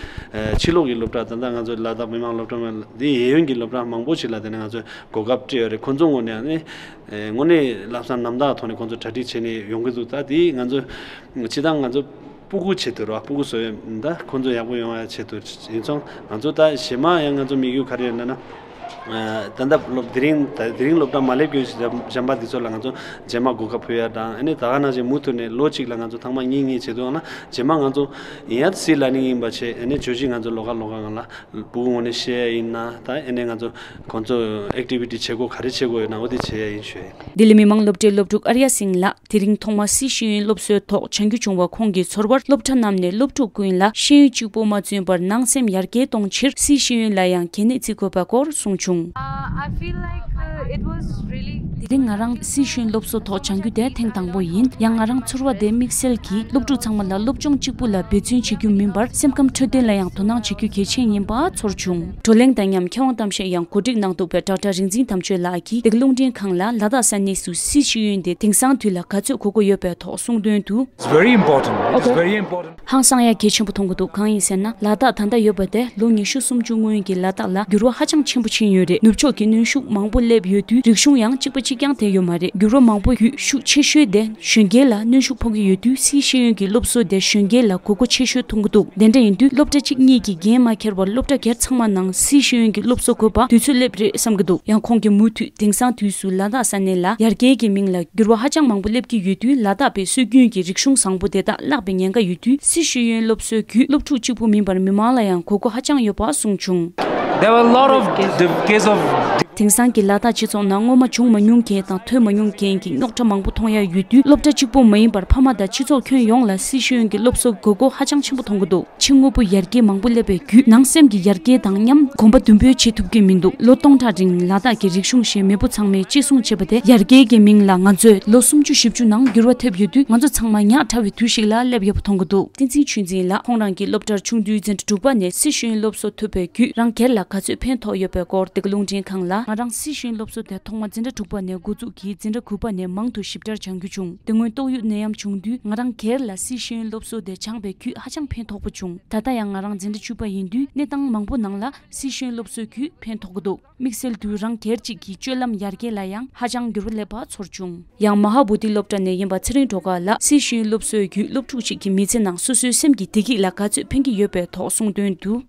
ཕྱི་ལོགས་ཀྱི་སློབ་གྲྭ་ད་ལྟ་ང་ཚོ་ལ་དྭགས་མི་དམངས་སློབ་གྲྭ་ངོས་འདི་གཡས་གཡོན་གྱི་སློབ་གྲྭ་མང་པོ་ཞིག་ལ་དེ་ནས་ང་ཚོས་གོ་སྐབས་སྤྲད་ཡོད་རེད། ཁོ་ཚོ་ངོས་ནས་ཨ་ནི། དངོས་གནས་ལམ་སང་རྣམ་དག་ཐོག་ནས་ཁོང་ཚོ་གྲ་སྒྲིག་བྱས་ནས་ཡོང་གི་འདུག་ད་དེ་ང་ཚོ་སྤྱི་བཏང་ང་ཚོ་སྤུ་གུ་ཆེད་དུ་རེད་བ། སྤུ་གུ་བཟོ་ཡ་ད་ཁོང་ཚོ་ཡག་པོ་ཡོང་ཡ་ཆེད་དུ་ཡིན་ཙང་། ང་ཚོ་ད་གཞན་མ་ཡང་ང་ཚོ་དམིགས་ཡུལ་ག་རེ་ཡོད་ན་ན། ད་ལྟ་སློབ་དེ་རིང་ད་དེ་རིང་སློབ་གྲྭ་མ་སླེབས་རྒྱུ་གཞན་པ་འདི་ཚོ་ལ་ང་ཚོ་རྗེས་མ་གོ་སྐབས་ཕུལ་ཡ་དང་། ཨ་ནི་ད་ག་ནང་བཞིན་མུ་མཐུད་ནས་ལོ་གཅིག་ལ་ང་ཚོ་ཐེངས་མ་གཉིས་གཉིས་བྱེད་འདུག་ན། རྗེས་མ་ང་ཚོ་ཡིན་ཡ་སཱི་ལར་ནིང་ཡིན་པ་བྱས། ཨ་ནི་བརྗོད་གཞི་ང་ཚོ་ལོགས་ཀ་ལོགས་ཀ་ང་ལ། སྤུ་གུ་ངོས་ནས་བཤད་ཡ་ཡིན་ན། ད་ཨེ་ནས་ང་ཚོ་ཁོང་ཚོ་ཨེག་ཊི་བི་ཊི་བྱེད་སྒོ་ག་རེ་བྱེད་དགོས་ཡོད་ན་འོ་དེ་བྱེད་ཡ་ཡིན་ཞུ་ཡ་ཡིན། ལྡི་ལི་མི་དམངས་སློབ་གྲྭའི་སློབ་ཕྲུག་ཨར་ཡ་སིང་ལགས་དེ་རིང་ཐོག་མ་སཱི་ཤེས་ཡོན་སློབ་གསོའི་ཐོག་བྱ་འགུལ་བྱུང་བ་ཁོང་གིས་ཚོར་བར། སློབ་གྲྭ་རྣམས་ནས་སློབ་ཕྲུག་ཀུན་ལ་ཤེས་ཡོན་གཅིག་པོ་མ་བརྩོན་པར་སྣང་སེམས་ཡར་རྒྱས་གཏོང་ཕྱིར་སཱི་ཤེས་ཡོན་ལ་ཡང་གལ་གནད་བརྩི་དགོས་པ་སྐོར་གསུངས་བྱུང་། Uh, I feel like, uh, དེ་རིང་ང་རང་སི་ཤེས་ཡོན་སློབ་གསོ་ཐོག་སྦྱང་རྒྱུ་དེ་ཐེངས་དང་པོ་ཡིན། ཡང་ང་རང་ཚོར་བ་དེ་དམིགས་བསལ་གྱིས་སློབ་ཕྲུག་ཚང་མ་ལ་སློབ་སྦྱོང་གཅིག་པུ་ལ་འབད་བརྩོན་བྱེད་རྒྱུ་མིན་པར། སེམས་ཁམས་འཕྲོད་བསྟེན་ལ་ཡང་དོ་སྣང་བྱེད་རྒྱུ་གལ་ཆེན་ཡིན་པ་ཚོར་བྱུང་། བགྲོ་གླེང་དང་མཉམ་མཁས་དབང་གཏམ་བཤད་ཡང་གོ་སྒྲིག་གནང་འདུག་པའི་ཌོག་ཊར་རིག་འཛིན་དམ་ཆོས་ལགས་ཀྱིས་འདི་ག་རླུང་འཕྲིན་ཁང་ལ་ལ་དྭགས་ས་གནས་སུ་སི་ཤེས་ཡོན་དེ་དེང་སང་དུས་ལ་ག་ཚོད་དགོས་མཁོ་ཡོད་པའི་ཐོག་གསུངས་དོན་དུ། It's very important. It is Okay. very important. ཧང་སང་ཡ་གལ་ཆེན་པོ་མཐོང་གི་འདུག་གང་ཡིན་ཟེར་ན། ལ་དྭགས་ད་ལྟ་ཡོད་པ་དེ་ལོ་ཉི་ཤུ་སུམ་ཅུ་སྔོན་གྱི་ལ་དྭགས་ལ་འགྱུར་བ་ཧ་ཅང་ཆེན་པོ་ཕྱིན་ཡོད་རེད། ནུབ་ཕྱོགས་ཀྱི་གནོན་ཤུགས་མང་པོ་སླེབས་ཡོད་དུས། རིག་གཞུང་ཡང་གཅིག་པ་གཅིག་རྐྱང་དེ་ཡོད་མ་རེད། འགྱུར་བ་མང་པོ་བརྒྱུད་ཤུགས་ཆེ་ཤོས་དེ་གཞོན་སྐྱེས་ལ་གནོན་ཤུགས་ཕོག་གི་ཡོད་དུས། སི་ཤེས་ཡོན་གྱི་སློབ་གསོ་དེ་གཞོན་སྐྱེས་ལ་དགོས་མཁོ་ཆེ་ཤོས་མཐོང་གི་འདུག་དེ་འདྲ་ཡིན་དུས་སློབ་གྲྭ་གཅིག་གཉིས་ཀྱིས་འགན་མ་འཁྱེར་བར་སློབ་གྲྭ་སྒེར་ཚང་མ་ནང་སི་ཤེས་ཡོན་གྱི་སློབ་གསོ་དགོས་པ་དུས་ཚོད་སླེབས་རེད་བསམ་གྱི་འདུག་ཡང་ཁོང་གིས་མུ་མཐུད་དེང་སང་དུས་སུ་ལ་དྭགས་ས་གནས་ལ་ཡར་རྒྱས་ཀྱི་མིང་ལ་འགྱུར་བ་ཧ་ཅང་མང་པོ་སླེབས་ཀྱི་ཡོད་དུས། ལ་དྭགས་པའི་སྲོལ་རྒྱུན་གྱི་རིག་གཞུང་བཟང་པོ་དེ་དག་བརླག་པའི་ཉེན་ཁ་ཡོད་དུས། སི་ཤེས་ཡོན་སློབ་གསོའི་བརྒྱུད་སློབ་ཕྲུག་གཅིག་པུ་མིན་པར་མི་མང་ལ་ཡང་དགོས་མཁོ་ཧ་ཅང་ཡོད་པ་གསུངས་བྱུང་། There were a lot of div- case of དེང་སང་གི་ལ་དྭགས་སྤྱི་ཚོགས་ནང་སྔོན་མ་བྱུང་མ་མྱོང་མཁན་དང་ཐོས་མ་མྱོང་མཁན་གྱི་རྙོག་དྲ་མང་པོ་མཐོང་ཡ་ཡོད་དུས། སློབ་གྲྭ་གཅིག་པུ་མ་ཡིན་པར་ཕ་མ་དང་སྤྱི་ཚོགས་ཁྱོན་ཡོངས་ལ་སི་ཤེས་ཡོན་གྱི་སློབ་གསོ་དགོས་མཁོ་ཧ་ཅང་ཆེན་པོ་མཐོང་གི་འདུག་ཕྱི་དངོས་པོ་ཡར་རྒྱས་མང་པོ་སླེབས་པའི་བརྒྱུད་ནང་སེམས་ཀྱི་ཡར་རྒྱས་དང་མཉམ་གོམ་པ་མདུན་སྤོས་བྱེད་ཐུབ་ཀྱི་མི་འདུག་ལོ་སྟོང་ཕྲག་རིང་ལ་དྭགས་ཀྱི་རིག་གཞུང་ཞེས་མེས་པོ་ཚང་མས་གཅེས་སྲུང་བྱས་པ་དེ་ཡར་རྒྱས་ཀྱི་མིང་ལ་ང་ཚོས་ལོ་སུམ་ཅུ་བཞི་བཅུ་ནང་འགྱུར་བ་ཐེབས་ཡོད་དུས། ང་ཚོ་ཚང་མ་ཉག་ཕྲ་བའི་དུས་ཤིག་ལ་སླེབས་ཡོད་པ་མཐོང་གི་འདུག་བསྟན་འཛིན་ཆོས་འཛིན་ལགས་ཁོང་རང་གིས་སློབ་གྲྭར་ཆུང་དུས་འཛིན་གྲྭ་དྲུག་པ་ནས་སི་ཤེས་ཡོན་སློབ་གསོ་ཐོབ་པའི་བརྒྱུད་རང་སྒེར་ལ་ག་ཚོད་ཕན་ཐོགས་ཡོད་པའི་སྐོར་འདི་ག་རླུང་འཕྲིན་ཁང་ལ། ང་རང་སི་ཤེས་ཡོན་སློབ་གསོ་དེ་ཐོག་མ་འཛིན་གྲྭ་དྲུག་པ་ནས་འགོ་འཛུགས་ཀྱིས་འཛིན་གྲྭ་དགུ་པ་ནས་མང་དུ་ཞིབ་ཕྲར་སྦྱང་རྒྱུ་བྱུང་། དེ་སྔོན་ཏོག་དབྱིབས་ནད་ཡམས་བྱུང་དུས་ང་རང་སྒེར་ལ་སི་ཤེས་ཡོན་སློབ་གསོ་དེ་སྦྱངས་པའི་བརྒྱུད་ཧ་ཅང་ཕན་ཐོགས་པོ་བྱུང་། ད་ལྟ་ཡང་ང་རང་འཛིན་གྲྭ་བཅུ་པ་ཡིན་དུས་གནས་སྟངས་མང་པོ་ནང་ལ་སི་ཤེས་ཡོན་སློབ་གསོའི་བརྒྱུད་ཕན་ཐོགས་ཀྱི་འདུག་དམིགས་བསལ་དུ་རང་སྒེར་གཅིག་གི་སྤྱོད་ལམ་ཡར་རྒྱས་ལ་ཡང་ཧ་ཅང་འགྱུར་བ་སླེབས་པ་ཚོར་བྱུང་། ཡང་མ་ཧཱ་བོ་དྷི་སློབ་གྲྭ་ནས་ཡིན་པ་ཚེ་རིང་སྒྲོལ་དཀར་ལགས་སི་ཤེས་ཡོན་སློབ་གསོའི་བརྒྱུད་སློབ་ཕྲུག་ཅིག་གི་མི་ཚེ་ནང་སོ་སོའི་སེམས་ཀྱི་བདེ་སྐྱིད་ལ་ག་ཚོད་ཕན་གྱི་ཡོད་པའི་ཐོག་གསུངས་དོན་དུ།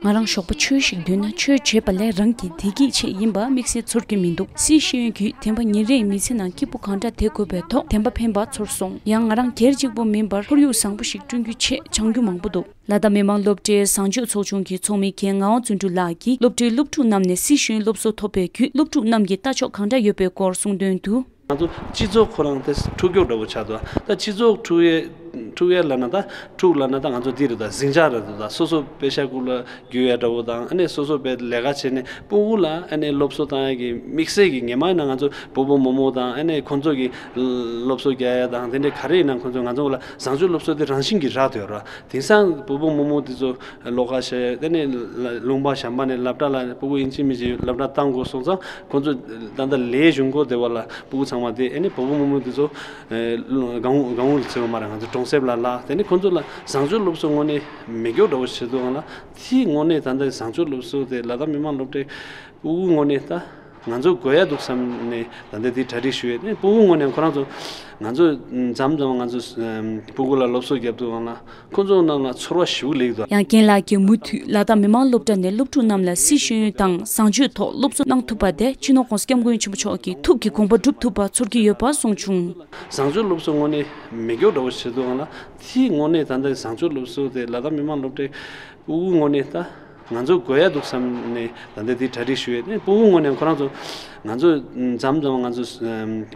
ང་རང་ཞོགས་པ་ཆོས་ཤིག་འདོན་ན་ཆོས་བྱེད་པ་ལས་རང་གི་བདེ་སྐྱིད་ཆེད་ཡིན་པ་དམིགས་བསལ་ཚོར་གྱི་མི་འདུག་སི་ཤེས་ཡོན་བརྒྱུད་བདེན་པ་ཉིན་རེའི་མི་ཚེ་ནང་སྐྱིད་པོ་གང་འདྲ་བསྡད་དགོས་པའི་ཐོག་བདེན་པ་ཕན་པ་ཚོར་སོང་། ཡང་ང་རང་སྒེར་གཅིག་པོ་མིན་པར་ཁོར་ཡུག་བཟང་པོ་ཞིག་བསྐྲུན་རྒྱུ་ཆེད་སྦྱང་རྒྱུ་མང་པོ་འདུག་ལ་དྭགས་མི་དམངས་སློབ་གྲྭའི་བཟང་སྤྱོད་ཚོགས་ཆུང་གི་ཚོགས་མི་རྒན་ངག་དབང་བརྩོན་འགྲུས་ལགས་ཀྱིས་སློབ་གྲྭའི་སློབ་ཕྲུག་རྣམས་ནས་སི་ཤེས་ཡོན་སློབ་གསོ་ཐོབ་པའི་བརྒྱུད་སློབ་ཕྲུག་རྣམས་ཀྱི་ལྟ་ཕྱོགས་གང་འདྲ་ཡོད་པའི་སྐོར་གསུངས་དོན་དུ། ང་ཚོ་སྤྱི་ཚོགས་ཁོ་རང་དེ་འཁྲུག་སྐྱོག་འདྲ་པོ་ཆགས་འདུག་ད་སྤྱི་ཚོགས་འཁྲུག་ཡས་འཁྲུག་ཡས་ལབ་ན་ད་འཁྲུག་ལབ་ན་ད་ང་ཚོ་འདི་རེད། ད་ཟིང་ཆ་རེད་འདུག་ད་སོ་སོ་པེ་ཤ་ཁུག་ལ་རྒྱུ་ཡས་འདྲ་པོ་དང་། ཨ་ནི་སོ་སོ་པའི་ལས་ཀ་བྱས་ནས་ཕྲུ་གུ་ལ་ཨ་ནི་སློབ་གསོ་བཏང་ཡས་ཀྱི་དམིགས་བསལ་གྱི་ངེས་མ་ཡིན་ན་ང་ཚོ་བུ་བུ་མོ་མོ་དང་ཨ་ནི་ཁོང་ཚོ་གི་སློབ་གསོ་རྒྱག་ཡས་དང་དེ་འདྲའི་ག་རེ་ཡིན་ན་ཁོང་ཚོ་ང་ཚོ་ལ་བཟང་སྤྱོད་སློབ་གསོ་དེ་རང་བཞིན་གྱིས་རག་བསྡད་ཡོད་རེད། དེང་སང་བུ་བུ་མོ་མོ་དེ་ཚོ་ལོགས་ཀ་བྱས། དེ་ནས་ལུང་པ་གཞན་པ་ནས་སློབ་གྲྭ་ལ་ཕྲུ་གུ་ཡིན་གཅིག་མིན་གཅིག་སློབ་གྲྭ་བཏང་དགོས་སོང་ཙང་། ཁོང་ཚོ་ད་ལྟ་ལས་གཞུང་སྒོ་དེ་བ་ལ་ཕྲུ་གུ་ཚང་མ་དེ་ཨ་ནི་བུ་བུ་མོ་མོ་དེ་ཚོ་སྒང་སྒང་ལ་འཚོལ་བ་མ་རེད། ང་ཚོ་གྲོང་གསེབ་ལ་ལ་དེ་ནས་ཁོང་ཚོ་ལ་བཟང་སྤྱོད་སློབ་གསོ་དངོས་གནས་མེད་སྐྱོ་འདྲ་བོ་བྱེད་འདུག་ང་ལ་དེའི་དངོས་གནས་ད་ལྟ་བཟང་སྤྱོད་སློབ་གསོ་དེ་ལ་དྭགས་མི་དམངས་སློབ་གྲྭའི་ཕྲུ་གུ་དངོས་གནས་ད། ང་ཚོ་དགོས་ཡ་འདུག་བསམ་ནས་ད་ལྟ་འདི་གྲ་སྒྲིག་ཞུ་ཡས་ནས། ཕྲུ་གུ་དངོས་གནས་ཁོ་རང་ཚོ་ང་ཚོ་མཚམས་མཚམས་ང་ཚོ་ཕྲུ་གུ་ལ་སློབ་གསོ་རྒྱབ་དུས་སྒང་ལ་ཁོ་ཚོ་ནང་ལ་ཚོར་བ་ཞེ་པོ་སླེབས་འདུག་ཡང་རྒན་ལགས་ཀྱིས་མུ་མཐུད་ལ་དྭགས་མི་དམངས་སློབ་གྲྭ་ནས་སློབ་ཕྲུག་རྣམས་ལ་སྲིད་ཤེས་ཡོན་དང་བཟང་སྤྱོད་ཐོག་སློབ་གསོ་གནང་ཐུབ་པ་དེ་སྤྱི་ནོར་༸གོང་ས་༸སྐྱབས་མགོན་ཆེན་པོ་མཆོག་གི་ཐུགས་ཀྱི་དགོངས་པ་འགྲུབ་ཐུབ་པ་ཚོར་གྱི་ཡོད་པ་གསུངས་བྱུང་། བཟང་སྤྱོད་སློབ་གསོ་དངོས་གནས་མེད་སྐྱོ་འདྲ་བོ་བྱེད་འདུག་སྒང་ལ་དེའི་དངོས་གནས་ད་ལྟ་བཟང་སྤྱོད་སློབ་གསོ་དེ་ལ་དྭགས་མི་དམངས་སློབ་གྲྭའི་ཕྲུ་གུ་དངོས་གནས་ད། ང་ཚོ་དགོས་ཡ་འདུག་བསམ་ནས་ད་ལྟ་འདི་གྲ་སྒྲིག་ཞུ་ཡས་ནས། ཕྲུ་གུ་དངོས་གནས་ཁོ་རང་ཚོ་ང་ཚོ་མཚམས་མཚམས་ང་ཚོ་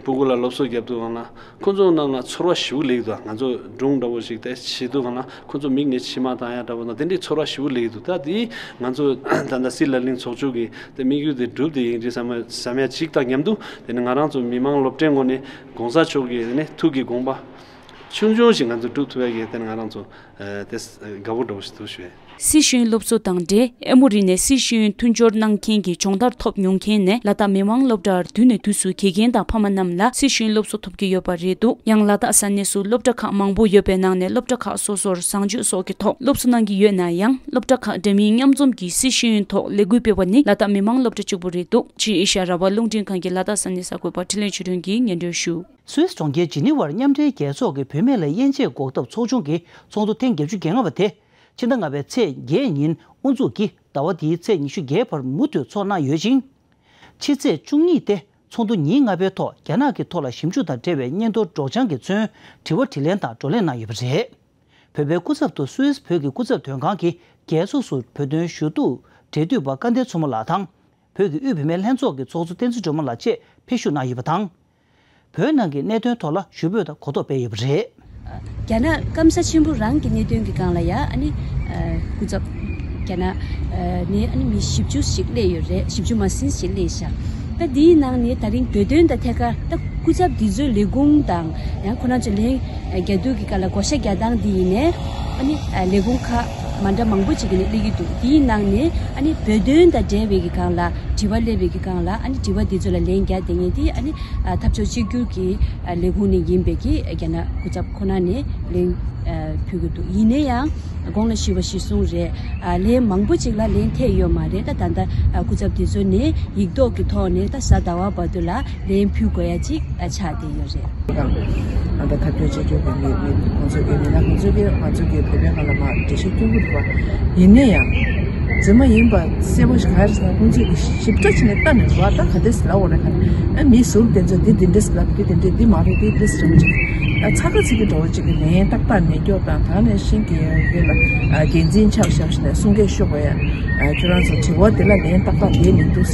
ཕྲུ་གུ་ལ་སློབ་གསོ་རྒྱབ་དུས་སྒང་ལ་ཁོ་ཚོ་ནང་ལ་ཚོར་བ་ཞེ་པོ་སླེབས་འདུག་ང་ཚོ་སྒྲུང་འདྲ་བོ་ཞིག་དེ་བྱེད་དུས་སྒང་ལ་ཁོ་ཚོ་མིག་ནས་མཆི་མ་བཏང་ཡ་འདྲ་བོ་དང་དེ་འདྲའི་ཚོར་བ་ཞེ་པོ་སླེབས་འདུག་ད་དེ་ང་ཚོ་ད་ལྟ་སྲིད་ལ་གླིང་ཚོགས་ཆུང་གི་དེ་དམིགས་ཡུལ་དེ་འགྲུབ་བསྡད་ཡིན་རེད་བསམ་བསམ་ཡ་གཅིག་དང་མཉམ་དུ། དེ་ནས་ང་རང་ཚོ་མི་དམངས་སློབ་གྲྭའི་ངོས་ནས་༸གོང་ས་མཆོག་གི་ནས་ཐུགས་ཀྱི་དགོངས་པ་ཆུང་ཆུང་ཞིག་ང་ཚོ་འགྲུབ་ཐུབ་ཡ་གི་དེ་ནས་ང་རང་ཚོ་དེ་དགའ་པོ་འདྲ་བོ་ཞིག་འདུག་ཞུ་ཡས། སྲིད་ཤེས་ཡོན་སློབ་གསོ་དང་འབྲེལ་ཨེ་མོ་རི་ནས་སྲིད་ཤེས་ཡོན་མཐུན་སྦྱོར་གནང་མཁན་གྱི་སྦྱོང་བརྡར་ཐོབ་མྱོང་མཁན་ནས་ལ་དྭགས་མི་དམངས་སློབ་གྲྭར་དུས་ནས་དུས་སུ་དགེ་རྒན་དང་ཕ་མ་རྣམས་ལ་སྲིད་ཤེས་ཡོན་སློབ་གསོ་ཐོབ་ཀྱི་ཡོད་པ་རེད་འདུག་ཡང་ལ་དྭགས་ས་གནས་སུ་སློབ་གྲྭ་ཁག་མང་པོ་ཡོད་པའི་ནང་ནས་སློབ་གྲྭ་ཁག་སོ་སོར་བཟང་སྤྱོད་སོགས་ཀྱི་ཐོག་སློབ་གསོ་གནང་གི་ཡོད་ན་ཡང་། སློབ་གྲྭ་ཁག་འདྲ་མིན་མཉམ་འཛོམས་ཀྱིས་སྲིད་ཤེས་ཡོན་ཐོག་ལས་འགུལ་སྤེལ་བ་ནི་ལ་དྭགས་མི་དམངས་སློབ་གྲྭ་གཅིག་པུ་རེད་འདུག་ཕྱིའི་ཨེ་ཤ་ཡ་རང་དབང་རླུང་འཕྲིན་ཁང་གི་ལ་དྭགས་ས་གནས་གསར་འགོད་པ་འཕྲིན་ལས་ཆོས་སྒྲོན་གྱིས་སྙན་སྒྲོན་ཞུ། སུད་སི་གྲོང་ཁྱེར་ཇི་ནི་ཝར་མཉམ་འབྲེལ་རྒྱལ་ཚོགས་ཀྱི་བུད་མེད་ལ་དབྱེ་འབྱེད་འགོག་ཐབས་ཚོགས་ཆུང་གི་ཚོགས་འདུ་ཐེངས་བརྒྱད་ཅུ་གྱ་ལྔ་པ་དེ་ཕྱི་ཟླ་ལྔ་པའི་ཚེས་བརྒྱད་ཉིན་དབུ་འཛུགས་ཀྱིས་ཟླ་བ་འདིའི་ཚེས་ཉི་ཤུ་བརྒྱད་བར་མུ་མཐུད་འཚོགས་གནང་ཡོད་ཅིང་། ཕྱི་ཚེས་བཅུ་གཉིས་ཏེ་ཚོགས་འདུ་ཉིན་ལྔ་པའི་ཐོག་རྒྱ་ནག་གི་ཐོག་ལ་ཞིབ་འཇུག་དང་འབྲེལ་བའི་སྙན་ཐོ་སྒྲོག་སྦྱང་གིས་མཚོན་དྲི་བ་དྲིས་ལན་དང་བགྲོ་གླེང་གནང་ཡོད་པ་རེད། བོད་པའི་སྐུ་ཚབ་ཏུ་སུད་སི་བོད་ཀྱི་སྐུ་ཚབ་དོན་ཁང་གི་རྒྱལ་ཚོགས་སུ་བོད་དོན་ཞུ་གཏུག་འབྲེལ་མཐུད་པ་སྐལ་ལྡན་མཚོ་མོ་ལགས་དང་། བོད་ཀྱི་དབུས་བུད་མེད་ལྷན་ཚོགས་ཀྱི་ཚོགས་གཙོ་བསྟན་འཛིན་སྒྲོལ་མ་ལགས་བཅས་ཕེབས་ཞུགས་གནང་ཡོད་པ་དང་། བོད་ནང་གི་གནད་དོན་ཐོག་ལ་ཞུ་འབོད་དང་གོ་རྟོགས་སྤེལ་ཡོད་པ་རེད། རྒྱ་ནག་སྐམ་ས་ཆེན་པོ་རང་གི་གནད་དོན་གྱི་སྒང་ལ་ཡ་ཨ་ནི་སྐུ་ཚབ་ རྒྱ་ནག་ནས་ཨ་ནི་མི་བཞི་བཅུ་ཞིག་སླེབས་ཡོད་རེད། བཞི་བཅུ་མ་ཟིན་ཞིག་སླེབས་ཤག་ད་འདིའི་ནང་ནས་ད་རིང་བོད་དོན་དང་ཐད་ཀར་ད་སྐུ་ཚབ་འདི་ཚོའི་ལས་ཁུངས་དང་ཡང་ཁོ་རང་ཚོ་ལན་རྒྱག་དུས་ཀྱི་སྐབས་ལ་བགོ་བཤའ་རྒྱག་སྟངས་འདི་ཡིན་ནའི་ཨ་ནི་ལས་ཁུངས་ཁག་མ་འདྲ་མང་པོ་ཅིག་གི་ནས་སླེབས་ཀྱི་འདུག་དེའི་ནང་ནས་ཨ་ནི་བོད་དོན་དང་འབྲེལ་བའི་གི་སྒང་ལ་དྲི་བ་སླེབས་པའི་གི་སྒང་ལ་ཨ་ནི་དྲི་བ་འདི་ཚོ་ལ་ལན་རྒྱག་བསྡད་མཁན་དེ་ཨ་ནི་འཐབ་ཕྱོགས་གཅིག་གྱུར་གྱི་ལས་ཁུངས་ནས་ཡིན་པའི་གི་རྒྱ་ནག་སྐུ་ཚབ་ཁོ་ན་ནས་ལན་ཕུལ་གྱི་འདུག་ཡིན་ན་ཡང་གོང་ལ་ཞུས་པ་གཞིར་བཟུང་རེད། ལན་མང་པོ་ཅིག་ལ་ལན་ཐེབས་ཡོད་མ་རེད། ད་ད་ལྟ་སྐུ་ཚབ་དེ་ཚོ་ནས་ཡིག་ཐོག་གི་ཐོག་ནས་ད་གཟའ་ཟླ་བ་བར་དུ་ལ་ལན་ཕུལ་དགོས་ཡ་ཅིག་ཆགས་བསྡད་ཡོད་རེད། ཨ་ད་ཐབས་ཇུས་གཅིག་གྱུར་གྱི་མི་མི་ཁོང་ཚོས་ཡོད་མིན་ན་ཁོང་ཚོས་ཀྱི་ང་ཚོས་ཀྱི་བོད་པའི་སྒང་ལ་མ་འགྲེལ་བཤད་སྐྱོན་གྱི་འདུག་བ། ཡིན་ན་ཡང་རྫུན་མ་ཡིན་པ་གསལ་པོ་ཞིག་ག་རེ་ཟེར་ན་ཁོང་ཚོས་ཀྱི་ཞིབ་ཕྲ་བྱས་ནས་ལྟ་ནས་རེད་བ། ད་ག་འདྲས་ལབ་འོ་རེད་ག་ཨ་མི་ཟུར་དེ་ཚོ་འདི་འདི་འདྲས་ལབ་འདི་འདི་འདྲས་འདི་མ་རེད་འདི་འདྲས་རེད་ཅིག་ཨ་ཚ་ཁ་ཚིག་གི་འགྲོ་བ་ཅིག་གི་ལན་ཏག་ཏག་མེད་སྐྱོ་དང་ད་ནས་ཤིང་གི་ཡོད་ལ་འགན་འཛིན་ཆགས་ཞབས་ཞིག་ནས་གསུང་སྐད་ཤོད་དགོས་ཡ། ཁྱོད་རང་ཚོ་དྲི་བ་དེ་ལ་ལན་ཏག་ཏག་འདེད་མི་འདུག་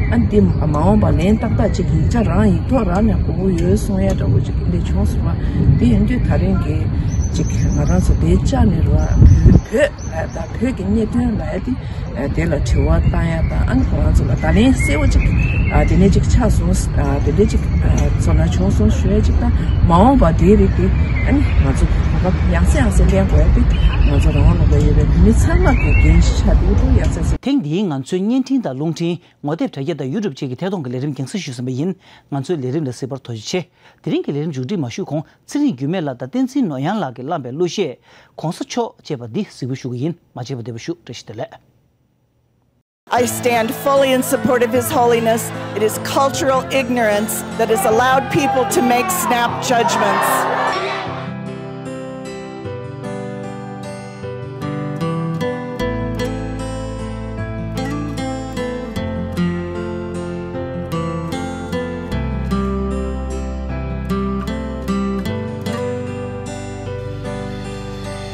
ཨ་འདི་མ་འོངས་པ་ལན་ཏག་ཏག་ཅིག་ཡིག་ཆ་རང་ཡིག་ཐོག་རང་ནས་དགོས་མཁོ་ཡོད་གསུང་ཡ་འདྲ་བོ་ཅིག་འདི་བྱུང་སོང་བ། འདི་ཡིན་དུས་ད་རིང་གི་ཅིག་ང་རང་ཚོ་དེ་བཅར་ནས་རེད་བ། བོད་བོད་ད་བོད་ཀྱི་གནད་དོན་ལ་ཡ་དེ་དེ་ལ་དྲི་བ་བཏང་ཡ་དང་ཨ་ནི་ཁོ་རང་ཚོ་ལ་ད་ལན་གསལ་བོ་ཅིག་དེ་ནས་ཅིག་ཆགས་སོང་། དེ་འདྲས་ཅིག་ཚོར་སྣང་བྱུང་སོང་ཞུ་ཡ་ཅིག་དང་མ་འོངས་པ་དེའི་རིགས་དེ་ཨ་ནི་ང་ཚོ་གོ་སྐབས་ཡང་སེ་ཡང་སེ་ལེན་དགོས་ཡ་དེ་ང་ཚོ་རང་དབང་ལུང་པ་ཡོད་པའི་བོད་མི་ཚང་མ་གི་འགན་ཆགས་འདུག་འདུག་ཡང་སེ་ཡང་སེ། ཐེངས་འདིའི་ང་ཚོའི་བརྙན་འཕྲིན་དང་རླུང་འཕྲིན། ངོ་དེབ་དྲ་རྒྱ་དང་ཡུ་ཊུབ་བཅས་ཀྱི་ཐད་གཏོང་གི་ལས་རིམ་རྒྱང་སྲིང་ཞུས་ཟིན་པ་ཡིན། ང་ཚོའི་ལས་རིམ་ལ་གཟིགས་པར་ཐུགས་རྗེ་ཆེ། དེ་རིང་གི་ལས་རིམ་མཇུག་སྒྲིལ་མ་ཞུས་གོང་ཚེ་རིང་རྒྱུད་སྨད་ལགས་དང་བསྟན་འཛིན་ནོར་གཡང་ལགས་ཀྱིས་བླངས་པའི་གླུ་གཞས་གོང་ས་མཆོག་ཅེས་པ་འདི་གཟིགས་འབུལ་ཞུ་གི་ཡིན། མ་མཇལ་བ་བདེ་པོ་ཞུ། བཀྲ་ཤིས་བདེ་ལེགས། I stand fully in support of His Holiness. It is cultural ignorance that has allowed people to make snap judgments.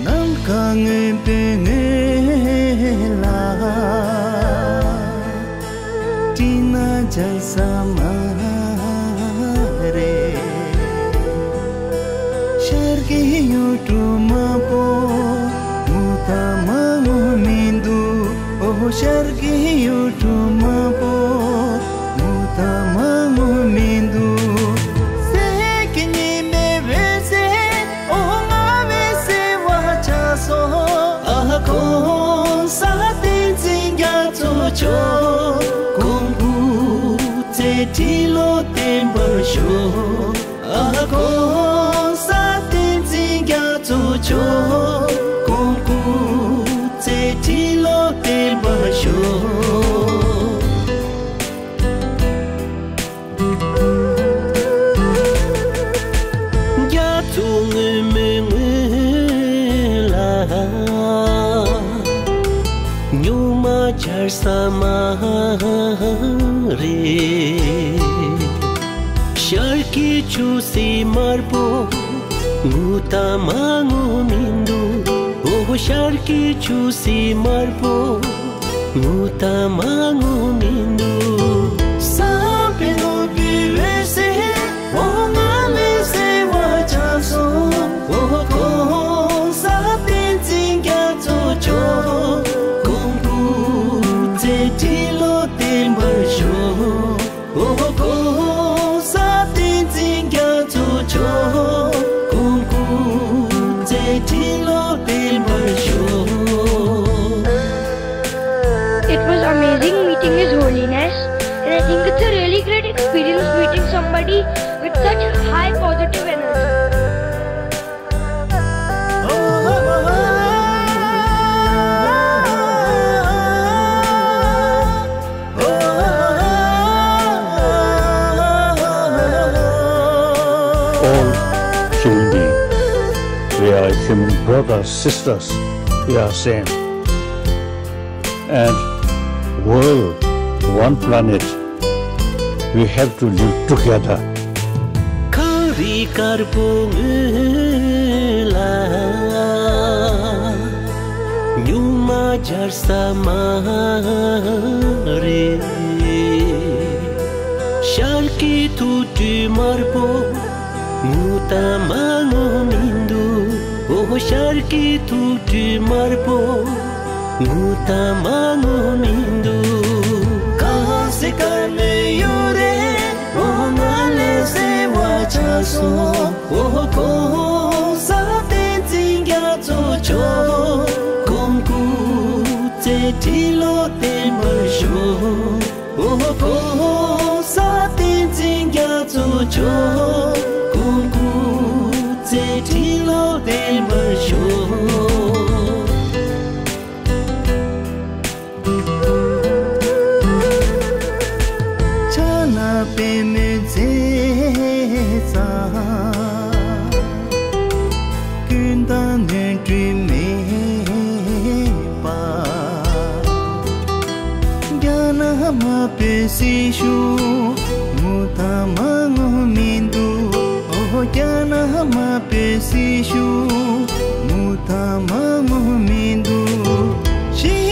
ནམ་མཁའ་སྔོན་པོའི་ངོས་ལ། སྤྲིན་ནག་འཇའ་ས་མ་རེད། ཤར་གྱི་ཡུལ་གྲུ་དམར་པོ་ངུ་ད་མ་ངུ་མི་འདུག་ཨོ་ཤར་གྱི་ཡུལ་གྲུ་དམར་པོ་ངུ་ད་མ་ངུ་མི་འདུག་གསེར་གྱི་ཉི་མའི་འོད་ཟེར་ཨོ་ང་བའི་སེ་བ་ཆགས་སོང་། ཨ་ཧ་གོང་ས་བསྟན་འཛིན་རྒྱ་མཚོ་མཆོག་གོང་བུ་ཚེ་ཁྲི་ལོ་བརྟན་པར་ཤོག་ཨ་ཧ་གོང་ས་བསྟན་འཛིན་རྒྱ་མཚོ་མཆོག་གོང་བུ་ཚེ་ཁྲི་ལོ་བརྟན་པར་ཤོག་རྒྱ་མཚོ་སྔོན་མོའི་ངོས་ལ། སྨྱུག་མ་འབྱར་ས་མ་རེད། ཤར་གྱི་ཆུ་སྲིན་དམར་པོ་ངུ་ད་མ་ངུ་མི་འདུག་ཨོ་ཤར་གྱི་ཆུ་སྲིན་དམར་པོ་ངུ་ད་མ་ངུ་མི་འདུག་བསམ་པའི་ནོར་བུའི་འོད་ཟེར་འོ་ང་མའི་སེ་བ་ཆགས་སོང་། ཨོ་གོང་ས་བསྟན་འཛིན་རྒྱ་མཚོ་མཆོག་གོང་བུ་ཚེ་ཁྲི་ལོ་བརྟན་པར་ཤོག་ཨོ་གོང་ས་བསྟན་འཛིན་རྒྱ་མཚོ་མཆོག་གོང་བུ་ཚེ་ཁྲི་ལོ་བརྟན་པར་ཤོག It was amazing meeting His Holiness, and I think it's a really great experience meeting somebody with such high positive energy. All human beings, we are human brothers, sisters, we are same. And world, one planet, we have to live together. གངས་རི་དཀར་པོ་ངོས་ལ། སྨྱུག་མ་འབྱར་ས་མ་རེད། ཤར་གྱི་ཐུགས་སྤྲུལ་དམར་པོ་ངུ་ད་མ་ངུ་མི་འདུག་ཨོ་ཤར་གྱི་ཐུགས་སྤྲུལ་དམར་པོ། ངུ་ད་མ་ངུ་མི་འདུག་ག་སེ་ག་ནས་ཡོད་རེད། འོ་ང་ལས་སེ་བ་ཆགས་སོང་། འོ་གོང་ས་བསྟན་འཛིན་རྒྱ་མཚོ་མཆོག་གོང་བཀུར་རྩེ་ཁྲི་ལོ་བརྟན་པར་ཤོག་འོ་གོང་ས་བསྟན་འཛིན་རྒྱ་མཚོ་མཆོག་གོང་བཀུར་རྩེ་ཁྲི་ལོ་བརྟན་པར་ཤོག་ཕྱག་ན་པདྨོའི་མཛད་བརྩེ། ཀུན་ཏུ་ནོར་འཁྲུལ་མེད་པ། རྒྱ་ནག་དམར་པོའི་སྲིད་ཤུགས་ངུ་ད་མ་ངུ་མི་འདུག་ཨོ་རྒྱ་ནག་དམར་པོའི་སྲིད་ཤུགས་ངུ་ད་མ་ངུ་མི་འདུག་ཤི་